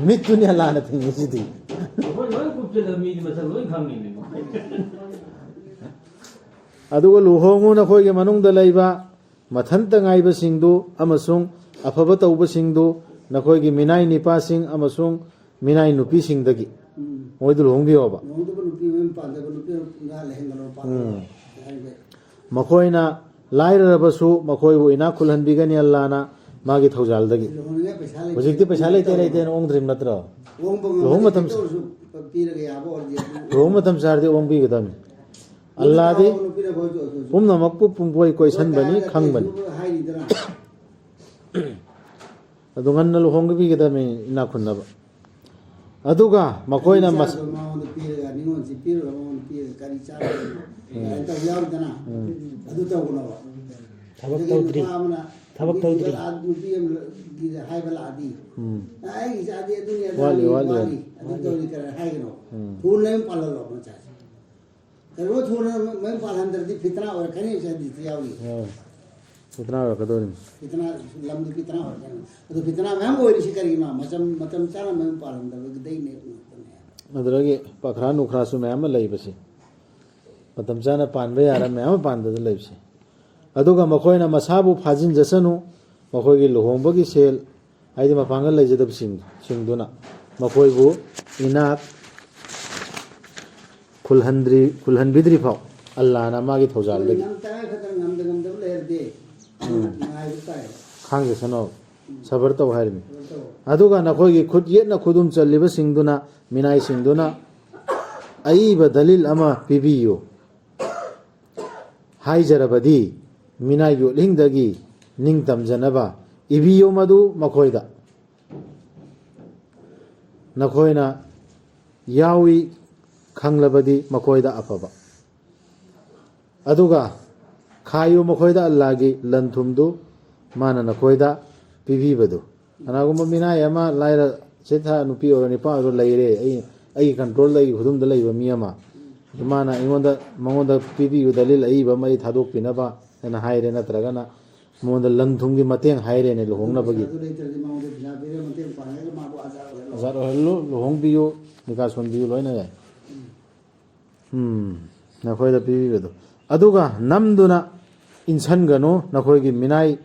ꯃꯤꯠꯇꯨꯅꯤ ꯑꯂꯥꯅ ꯊꯤꯡꯉꯤꯁꯤꯗꯤ꯫ ꯑꯩꯈꯣꯏ ꯂꯣꯏ ꯀꯨꯞꯁꯤꯜꯂ ꯃꯤꯗꯤ ꯃꯁꯛ ꯂꯣꯏ ꯈꯪꯉꯤꯅꯦ꯫ ꯑꯗꯨꯒ ꯂꯨꯍꯣꯡꯉꯨ ꯅꯈꯣꯏꯒꯤ ꯃꯅꯨꯡꯗ ꯂꯩꯕ ꯃꯊꯟꯇ ꯉꯥꯏꯕꯁꯤꯡꯗꯨ ꯑꯃꯁꯨꯡ ꯑꯐꯕ ꯇꯧꯕꯁꯤꯡꯗꯨ ꯅꯈꯣꯏꯒꯤ ꯃꯤꯅꯥꯏ ꯅꯤꯄꯥꯁꯤꯡ ꯑꯃꯁꯨꯡ ꯃꯤꯅꯥꯏ ꯅꯨꯄꯤꯁꯤꯡꯗꯒꯤ ꯎꯝ꯫ ꯃꯣꯏꯗꯨ ꯂꯨꯍꯣꯡꯕꯤꯌꯣꯕ꯫ ꯂꯨꯍꯣꯡꯗꯕ ꯅꯨꯄꯤ ꯃꯌꯨꯝ ꯄꯥꯟꯗꯕ ꯅꯨꯄꯤ ꯉꯥ ꯂꯩꯍꯟꯒꯅꯨ, ꯄꯥꯟꯒꯅꯨ ꯎꯝ꯫ ꯍꯥꯏꯕ꯫ ꯃꯈꯣꯏꯅ ꯂꯥꯏꯔꯔꯕꯁꯨ ꯃꯈꯣꯏꯕꯨ ꯏꯅꯥꯛ ꯈꯨꯜꯍꯟꯕꯤꯒꯅꯤ ꯑꯜꯂꯥꯅ ꯃꯥꯒꯤ ꯊꯧꯖꯥꯜꯗꯒꯤ꯫ ꯂꯨꯍꯣꯡꯅꯤꯡꯉꯥꯏ ꯄꯩꯁꯥ ꯂꯩꯇꯦ, ꯍꯧꯖꯤꯛꯇꯤ ꯄꯩꯁꯥ ꯂꯩꯇꯦ ꯂꯩꯇꯦꯅ ꯑꯣꯡꯗ꯭ꯔꯤꯕ ꯅꯠꯇ꯭ꯔꯣ? ꯑꯣꯡꯕ ꯉꯝꯗꯦ, ꯂꯨꯍꯣꯡ ꯃꯇꯝ ꯈꯤꯇ ꯑꯣꯏꯔꯁꯨ ꯄꯤꯔꯒ ꯌꯥꯕ ꯑꯣꯏꯔꯗꯤ ꯑꯗꯨ ꯂꯨꯍꯣꯡ ꯃꯇꯝ ꯆꯥꯔꯗꯤ ꯑꯣꯡꯕꯤꯒꯗꯕꯅꯤ꯫ ꯅꯨꯄꯤꯅ ꯑꯜꯂꯥꯗꯤ ꯊꯥꯎ, ꯅꯨꯄꯤꯅ ꯈꯣꯏ ꯆꯣ-, ꯆꯣ-, ꯆꯣ-, ꯄꯨꯝꯅꯃꯛꯄꯨ ꯄꯨꯡꯀꯣꯏ ꯀꯣꯏꯁꯟꯕꯅꯤ, ꯃꯣꯏ ꯈꯪꯕꯅꯤ꯫ ꯍꯥꯏꯔꯤꯗꯅ꯫ ꯑꯗꯨ ꯉꯟꯅ ꯂꯨꯍꯣꯡꯕꯤꯒꯗꯕꯅꯤ ꯏꯅꯥꯛ ꯈꯨꯟꯅꯕ꯫ ꯑꯗꯨꯒ ꯃꯈꯣꯏꯅ ꯀꯔꯤ ꯃꯁ- ꯆꯥꯗꯣꯏꯅꯣ ꯃꯉꯣꯟꯗ ꯄꯤꯔꯒ, ꯅꯤꯉꯣꯜꯁꯤ ꯄꯤꯔꯒ ꯃꯉꯣꯟꯗ ꯄꯤꯔꯒ ꯀꯔꯤ ꯆꯥꯗꯣꯏꯅꯣ? ꯎꯝ꯫ ꯀꯥꯏꯅ ꯇꯧꯕ ꯌꯥꯎꯔꯤꯗꯅ꯫ ꯎꯝ꯫ ꯑꯗꯨ ꯇꯧꯒꯅꯣꯕ꯫ ꯊꯕꯛ ꯑꯗꯒꯤ ꯇꯧꯗ꯭ꯔꯤ꯫ ꯅꯨꯄꯥ ꯑꯃꯅ ꯊꯕꯛ ꯅꯨꯄꯤꯗꯨꯗ ꯇꯧꯗ꯭ꯔꯤ꯫ ꯂꯥꯛ-, ꯅꯨꯄꯤ ꯑꯃꯒꯤ ꯍꯥꯏꯕ ꯂꯥꯛꯑꯗꯤ, ꯎꯝ꯫ "ꯑꯩꯒꯤ ꯏꯆꯥꯗꯤ ꯑꯗꯨꯅꯤ ꯑꯗꯥꯅꯤ ꯋꯥꯠꯂꯤ, ꯋꯥꯠꯂꯤ, ꯋꯥꯠꯂꯤ, ꯋꯥꯠꯂꯤ꯫ ꯑꯗꯨ ꯇꯧꯔꯤ" ꯀꯔꯤ ꯍꯥꯏꯒꯅꯣ? ꯎꯝ꯫ ꯊꯨꯅ ꯌꯨꯝ ꯄꯥꯜꯍꯜꯂꯣ ꯃꯆꯥꯁꯦ꯫ ꯀꯩꯅꯣ ꯊꯨꯅ ꯃꯌꯨꯝ ꯄꯥꯜꯍꯟꯗ꯭ꯔꯗꯤ ꯐꯤꯇꯅꯥ ꯑꯣꯏꯔꯛꯀꯅꯤ ꯍꯥꯏꯕꯁꯦ ꯍꯗꯤꯁꯇ ꯌꯥꯎꯔꯤ꯫ ꯑꯣ꯫ ꯐꯤꯇꯅꯥ ꯑꯣꯏꯔꯛꯀꯗꯧꯔꯤꯅꯤ꯫ ꯐꯤꯇꯅꯥ, ꯂꯝꯗꯨ ꯐꯤꯇꯅꯥ ꯑꯣꯏꯔꯛꯀꯅꯤ꯫ ꯑꯗꯨ ꯐꯤꯇꯅꯥ ꯃꯌꯥꯝ ꯑꯣꯏꯔꯤꯁꯤ ꯀꯔꯤꯒꯤꯅꯣ? ꯃꯇꯝ, ꯃꯇꯝ ꯆꯥꯅ ꯃꯌꯨꯝ ꯄꯥꯜꯍꯟꯗꯕꯗꯩꯅꯦ ꯉꯥꯛꯇꯅꯦ꯫ ꯑꯗꯨꯗꯒꯤ ꯄꯈ꯭ꯔꯥ ꯅꯨꯈ꯭ꯔꯥꯁꯨ ꯃꯌꯥꯝ ꯑꯃ ꯂꯩꯕꯁꯦ꯫ ꯃꯇꯝ ꯆꯥꯅ ꯄꯥꯟꯕ ꯌꯥꯔ ꯃꯌꯥꯝ ꯑꯃ ꯄꯥꯟꯗꯗ ꯂꯩꯕꯁꯦ꯫ ꯑꯗꯨꯒ ꯃꯈꯣꯏꯅ ꯃꯁꯥꯕꯨ ꯐꯥꯖꯤꯟꯖꯁꯅꯨ, ꯃꯈꯣꯏꯒꯤ ꯂꯨꯍꯣꯡꯕꯒꯤ ꯁꯦꯜ, ꯍꯥꯏꯗꯤ ꯃꯄꯥꯡꯒꯜ ꯂꯩꯖꯗꯕꯁꯤꯡ, ꯁꯤꯡꯗꯨꯅ ꯃꯈꯣꯏꯕꯨ ꯏꯅꯥꯛ ꯈꯨꯜꯍꯟꯗ꯭ꯔꯤ, ꯈꯨꯜꯍꯟꯕꯤꯗ꯭ꯔꯤ ꯐꯥꯎ ꯑꯜꯂꯥꯅ ꯃꯥꯒꯤ ꯊꯧꯖꯥꯜꯗꯒꯤ ꯌꯥꯝ ꯇꯉꯥꯏ ꯐꯗꯅ ꯉꯝꯗ ꯉꯝꯗꯕ ꯂꯩꯔꯗꯤ ꯎꯝ꯫ ꯉꯥꯏꯕ ꯇꯥꯏ꯫ ꯈꯥꯡꯖꯁꯅꯣ, ꯁꯕꯔ ꯇꯧ ꯍꯥꯏꯔꯤꯕꯅꯤ꯫ ꯁꯕꯔ ꯇꯧ꯫ ꯑꯗꯨꯒ ꯅꯈꯣꯏꯒꯤ ꯈꯨꯠ ꯌꯦꯠꯅ ꯈꯨꯗꯨꯝ ꯆꯜꯂꯤꯕꯁꯤꯡꯗꯨꯅ, ꯃꯤꯅꯥꯏꯁꯤꯡꯗꯨꯅ ꯑꯏꯕ ꯗꯂꯤꯜ ꯑꯃ ꯄꯤꯕꯤꯌꯨ꯫ ꯍꯥꯏꯖꯔꯕꯗꯤ ꯃꯤꯅꯥꯏ ꯌꯣꯠꯂꯤꯡꯗꯒꯤ ꯅꯤꯡꯇꯝꯖꯅꯕ ꯏꯕꯤꯌꯨ ꯃꯗꯨ ꯃꯈꯣꯏꯗ꯫ ꯅꯈꯣꯏꯅ ꯌꯥꯎꯏ ꯈꯪꯂꯕꯗꯤ ꯃꯈꯣꯏꯗ ꯑꯐꯕ꯫ ꯑꯗꯨꯒ ꯈꯥꯏꯌꯨ ꯃꯈꯣꯏꯗ ꯑꯜꯂꯥꯒꯤ ꯂꯟ ꯊꯨꯝꯗꯨ ꯃꯥꯅ ꯅꯈꯣꯏꯗ ꯄꯤꯕꯤꯕꯗꯨ꯫ ꯀꯅꯥꯒꯨꯝꯕ ꯃꯤꯅꯥꯏ ꯑꯃ ꯂꯥꯏꯔ ꯆꯤꯠꯊ ꯅꯨꯄꯤ ꯑꯣꯏꯔꯣ ꯅꯨꯄꯥ ꯑꯣꯏꯔꯣ ꯂꯩꯔꯦ, ꯑꯩ, ꯑꯩꯒꯤ ꯀꯟꯇ꯭ꯔꯣꯜꯗ, ꯑꯩꯒꯤ ꯈꯨꯗꯨꯝꯗ ꯂꯩꯕ ꯃꯤ ꯑꯃ, ꯑꯗꯨ ꯃꯥꯅ ꯑꯩꯉꯣꯟꯗ, ꯃꯉꯣꯟꯗ ꯄꯤꯕꯤꯌꯨ ꯗꯂꯤꯜ ꯑꯏꯕ ꯑꯃ ꯑꯩ ꯊꯥꯗꯣꯛꯄꯤꯅꯕ ꯍꯥꯏꯅ ꯍꯥꯏꯔꯦ, ꯅꯠꯇ꯭ꯔꯒꯅ ꯃꯉꯣꯟꯗ ꯂꯟ ꯊꯨꯝꯒꯤ ꯃꯇꯦꯡ ꯍꯥꯏꯔꯦꯅꯦ ꯂꯨꯍꯣꯡꯅꯕꯒꯤ꯫ ꯑꯗꯨ ꯂꯩꯇ꯭ꯔꯗꯤ ꯃꯉꯣꯟꯗ ꯄꯩꯁꯥ ꯄꯤꯔꯒ ꯃꯇꯦꯡ ꯄꯥꯡꯉꯒ ꯃꯥꯕꯨ ꯑꯖꯥꯗ ꯑꯣꯏꯍꯜꯂꯣ꯫ ꯑꯖꯥꯗ ꯑꯣꯏꯍꯜꯂꯨ, ꯂꯨꯍꯣꯡꯕꯤꯌꯨ, ꯅꯤꯀꯥ ꯁꯣꯟꯕꯤꯌꯨ, ꯂꯣꯏꯅ ꯌꯥꯏ꯫ ꯎꯝ, ꯅꯈꯣꯏꯗ ꯄꯤꯕꯤꯕꯗꯣ꯫ ꯑꯗꯨꯒ ꯅꯝꯗꯨꯅ ꯏꯟꯁꯟꯒꯅꯨ ꯅꯈꯣꯏꯒꯤ ꯃꯤꯅꯥꯏ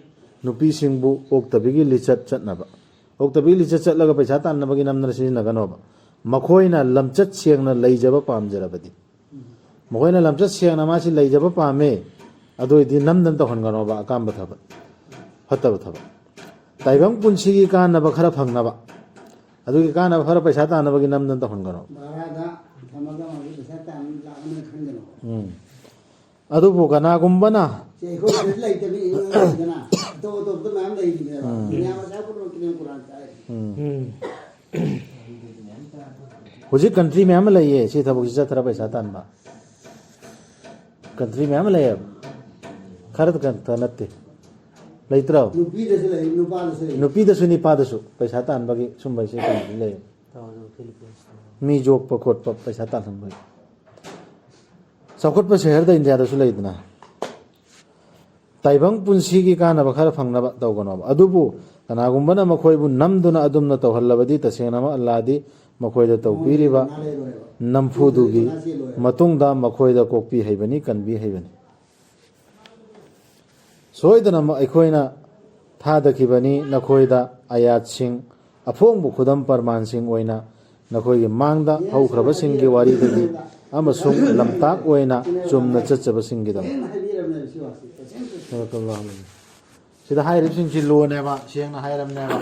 ꯅꯨꯄꯤꯁꯤꯡꯕꯨ ꯑꯣꯛꯇꯕꯤꯒꯤ ꯂꯤꯆꯠ ꯆꯠꯅꯕ꯫ ꯑꯣꯛꯇꯕꯤꯒꯤ ꯂꯤꯆꯠ ꯆꯠꯂꯒ ꯄꯩꯁꯥ ꯇꯥꯟꯅꯕꯒꯤ ꯅꯝꯗꯅ ꯁꯤꯖꯤꯟꯅꯒꯅꯣꯕ꯫ ꯃꯈꯣꯏꯅ ꯂꯝꯆꯠ ꯁꯦꯡꯅ ꯂꯩꯖꯕ ꯄꯥꯝꯖꯔꯕꯗꯤ꯫ ꯃꯈꯣꯏꯅ ꯂꯝꯆꯠ ꯁꯦꯡꯅ ꯃꯥꯁꯤ ꯂꯩꯖꯕ ꯄꯥꯝꯃꯦ, ꯑꯗꯨ ꯑꯣꯏꯗꯤ ꯅꯝꯗꯅ ꯇꯧꯍꯟꯒꯅꯣꯕ ꯑꯀꯥꯝꯕ ꯊꯕꯛ, ꯐꯠꯇꯕ ꯊꯕꯛ꯫ ꯇꯥꯏꯕꯪ ꯄꯨꯟꯁꯤꯒꯤ ꯀꯥꯟꯅꯕ ꯈꯔ ꯐꯪꯅꯕ, ꯑꯗꯨꯒꯤ ꯀꯥꯟꯅꯕ ꯈꯔ ꯄꯩꯁꯥ ꯇꯥꯟꯅꯕꯒꯤ ꯅꯝꯗꯅ ꯇꯧꯍꯟꯒꯅꯣ꯫ ꯚꯔꯥꯗ ꯊꯝꯃꯒ ꯃꯥꯒꯤ ꯄꯩꯁꯥ ꯇꯥꯟ ꯂꯥꯛꯑꯅꯤ ꯈꯟꯒꯅꯣ꯫ ꯎꯝ꯫ ꯑꯗꯨꯕꯨ ꯀꯅꯥꯒꯨꯝꯕꯅ ꯁꯦ, ꯑꯩꯈꯣꯏ ꯁꯤꯗ ꯂꯩꯇꯕꯅꯤ, ꯏꯉꯣꯟꯗ ꯂꯩꯗꯅ, ꯑꯇꯣꯞ ꯑꯇꯣꯞꯄꯗ ꯃꯌꯥꯝ ꯂꯩꯔꯤꯅꯦꯕ꯫ ꯎꯝ꯫ ꯗꯨꯅꯤꯌꯥ ꯃꯆꯥ ꯄꯨꯝꯅꯃꯛꯀꯤꯅꯦ ꯀꯨꯔꯥꯟ ꯇꯥꯛꯏ꯫ ꯎꯝ꯫ ꯎꯝ꯫ ꯍꯧꯖꯤꯛ ꯀꯟꯇ꯭ꯔꯤ ꯃꯌꯥꯝ ꯑꯃ ꯂꯩꯌꯦ ꯁꯤ ꯊꯕꯛꯁꯤ ꯆꯠꯊꯔ ꯄꯩꯁꯥ ꯇꯥꯟꯕ꯫ ꯀꯟꯇ꯭ꯔꯤ ꯃꯌꯥꯝ ꯑꯃ ꯂꯩꯌꯦꯕ꯫ ꯈꯔ ꯈꯛꯇ ꯅꯠꯇꯦ꯫ ꯂꯩꯇ꯭ꯔꯣ? ꯅꯨꯄꯤꯗꯁꯨ ꯂꯩ, ꯅꯨꯄꯥꯗꯁꯨ ꯂꯩ꯫ ꯅꯨꯄꯤꯗꯁꯨ ꯅꯤꯄꯥꯗꯁꯨ ꯄꯩꯁꯥ ꯇꯥꯟꯕꯒꯤ ꯁꯨꯝꯕꯁꯦ ꯀꯩꯅꯣꯗꯤ ꯂꯩ꯫ ꯃꯤ ꯌꯣꯛꯄ ꯈꯣꯠꯄ ꯄꯩꯁꯥ ꯇꯥꯟꯍꯟꯕꯒꯤ꯫ ꯆꯥꯎꯈꯠꯄ ꯁꯍꯔꯗ ꯏꯟꯗꯤꯌꯥꯗꯁꯨ ꯂꯩꯗꯅ꯫ ꯇꯥꯏꯕꯪ ꯄꯨꯟꯁꯤꯒꯤ ꯀꯥꯟꯅꯕ ꯈꯔ ꯐꯪꯅꯕ ꯇꯧꯒꯅꯣꯕ꯫ ꯑꯗꯨꯕꯨ ꯀꯅꯥꯒꯨꯝꯕꯅ ꯃꯈꯣꯏꯕꯨ ꯅꯝꯗꯨꯅ ꯑꯗꯨꯝꯅ ꯇꯧꯍꯜꯂꯕꯗꯤ ꯇꯁꯦꯡꯅꯃꯛ ꯑꯜꯂꯥꯗꯤ ꯃꯈꯣꯏꯗ ꯇꯧꯕꯤꯔꯤꯕ ꯅꯝꯐꯨꯗꯨꯒꯤ ꯃꯇꯨꯡꯗ ꯃꯈꯣꯏꯗ ꯀꯣꯛꯄꯤ ꯍꯩꯕꯅꯤ, ꯀꯟꯕꯤ ꯍꯩꯕꯅꯤ꯫ ꯁꯣꯏꯗꯅꯃꯛ ꯑꯩꯈꯣꯏꯅ ꯊꯥꯗꯈꯤꯕꯅꯤ ꯅꯈꯣꯏꯗ ꯑꯌꯥꯠꯁꯤꯡ, ꯑꯐꯣꯡꯕ ꯈꯨꯗꯝ ꯄ꯭ꯔꯃꯥꯟꯁꯤꯡ ꯑꯣꯏꯅ ꯅꯈꯣꯏꯒꯤ ꯃꯥꯡꯗ ꯍꯧꯈ꯭ꯔꯕꯁꯤꯡꯒꯤ ꯋꯥꯔꯤꯗꯒꯤ ꯑꯃꯁꯨꯡ ꯂꯝꯇꯥꯛ ꯑꯣꯏꯅ ꯆꯨꯝꯅ ꯆꯠꯆꯕꯁꯤꯡꯒꯤꯗꯃꯛ꯫ ꯍꯥꯏꯕꯤꯔꯕꯅꯦꯕ ꯁꯤ ꯋꯥꯁꯦ꯫ ꯇꯁꯦꯡꯅ ꯇꯁꯦꯡꯅ꯫ ꯁꯤꯗ ꯍꯥꯏꯔꯤꯕꯁꯤꯡꯁꯤ ꯂꯣꯅꯦꯕ, ꯁꯦꯡꯅ ꯍꯥꯏꯔꯕꯅꯦꯕ꯫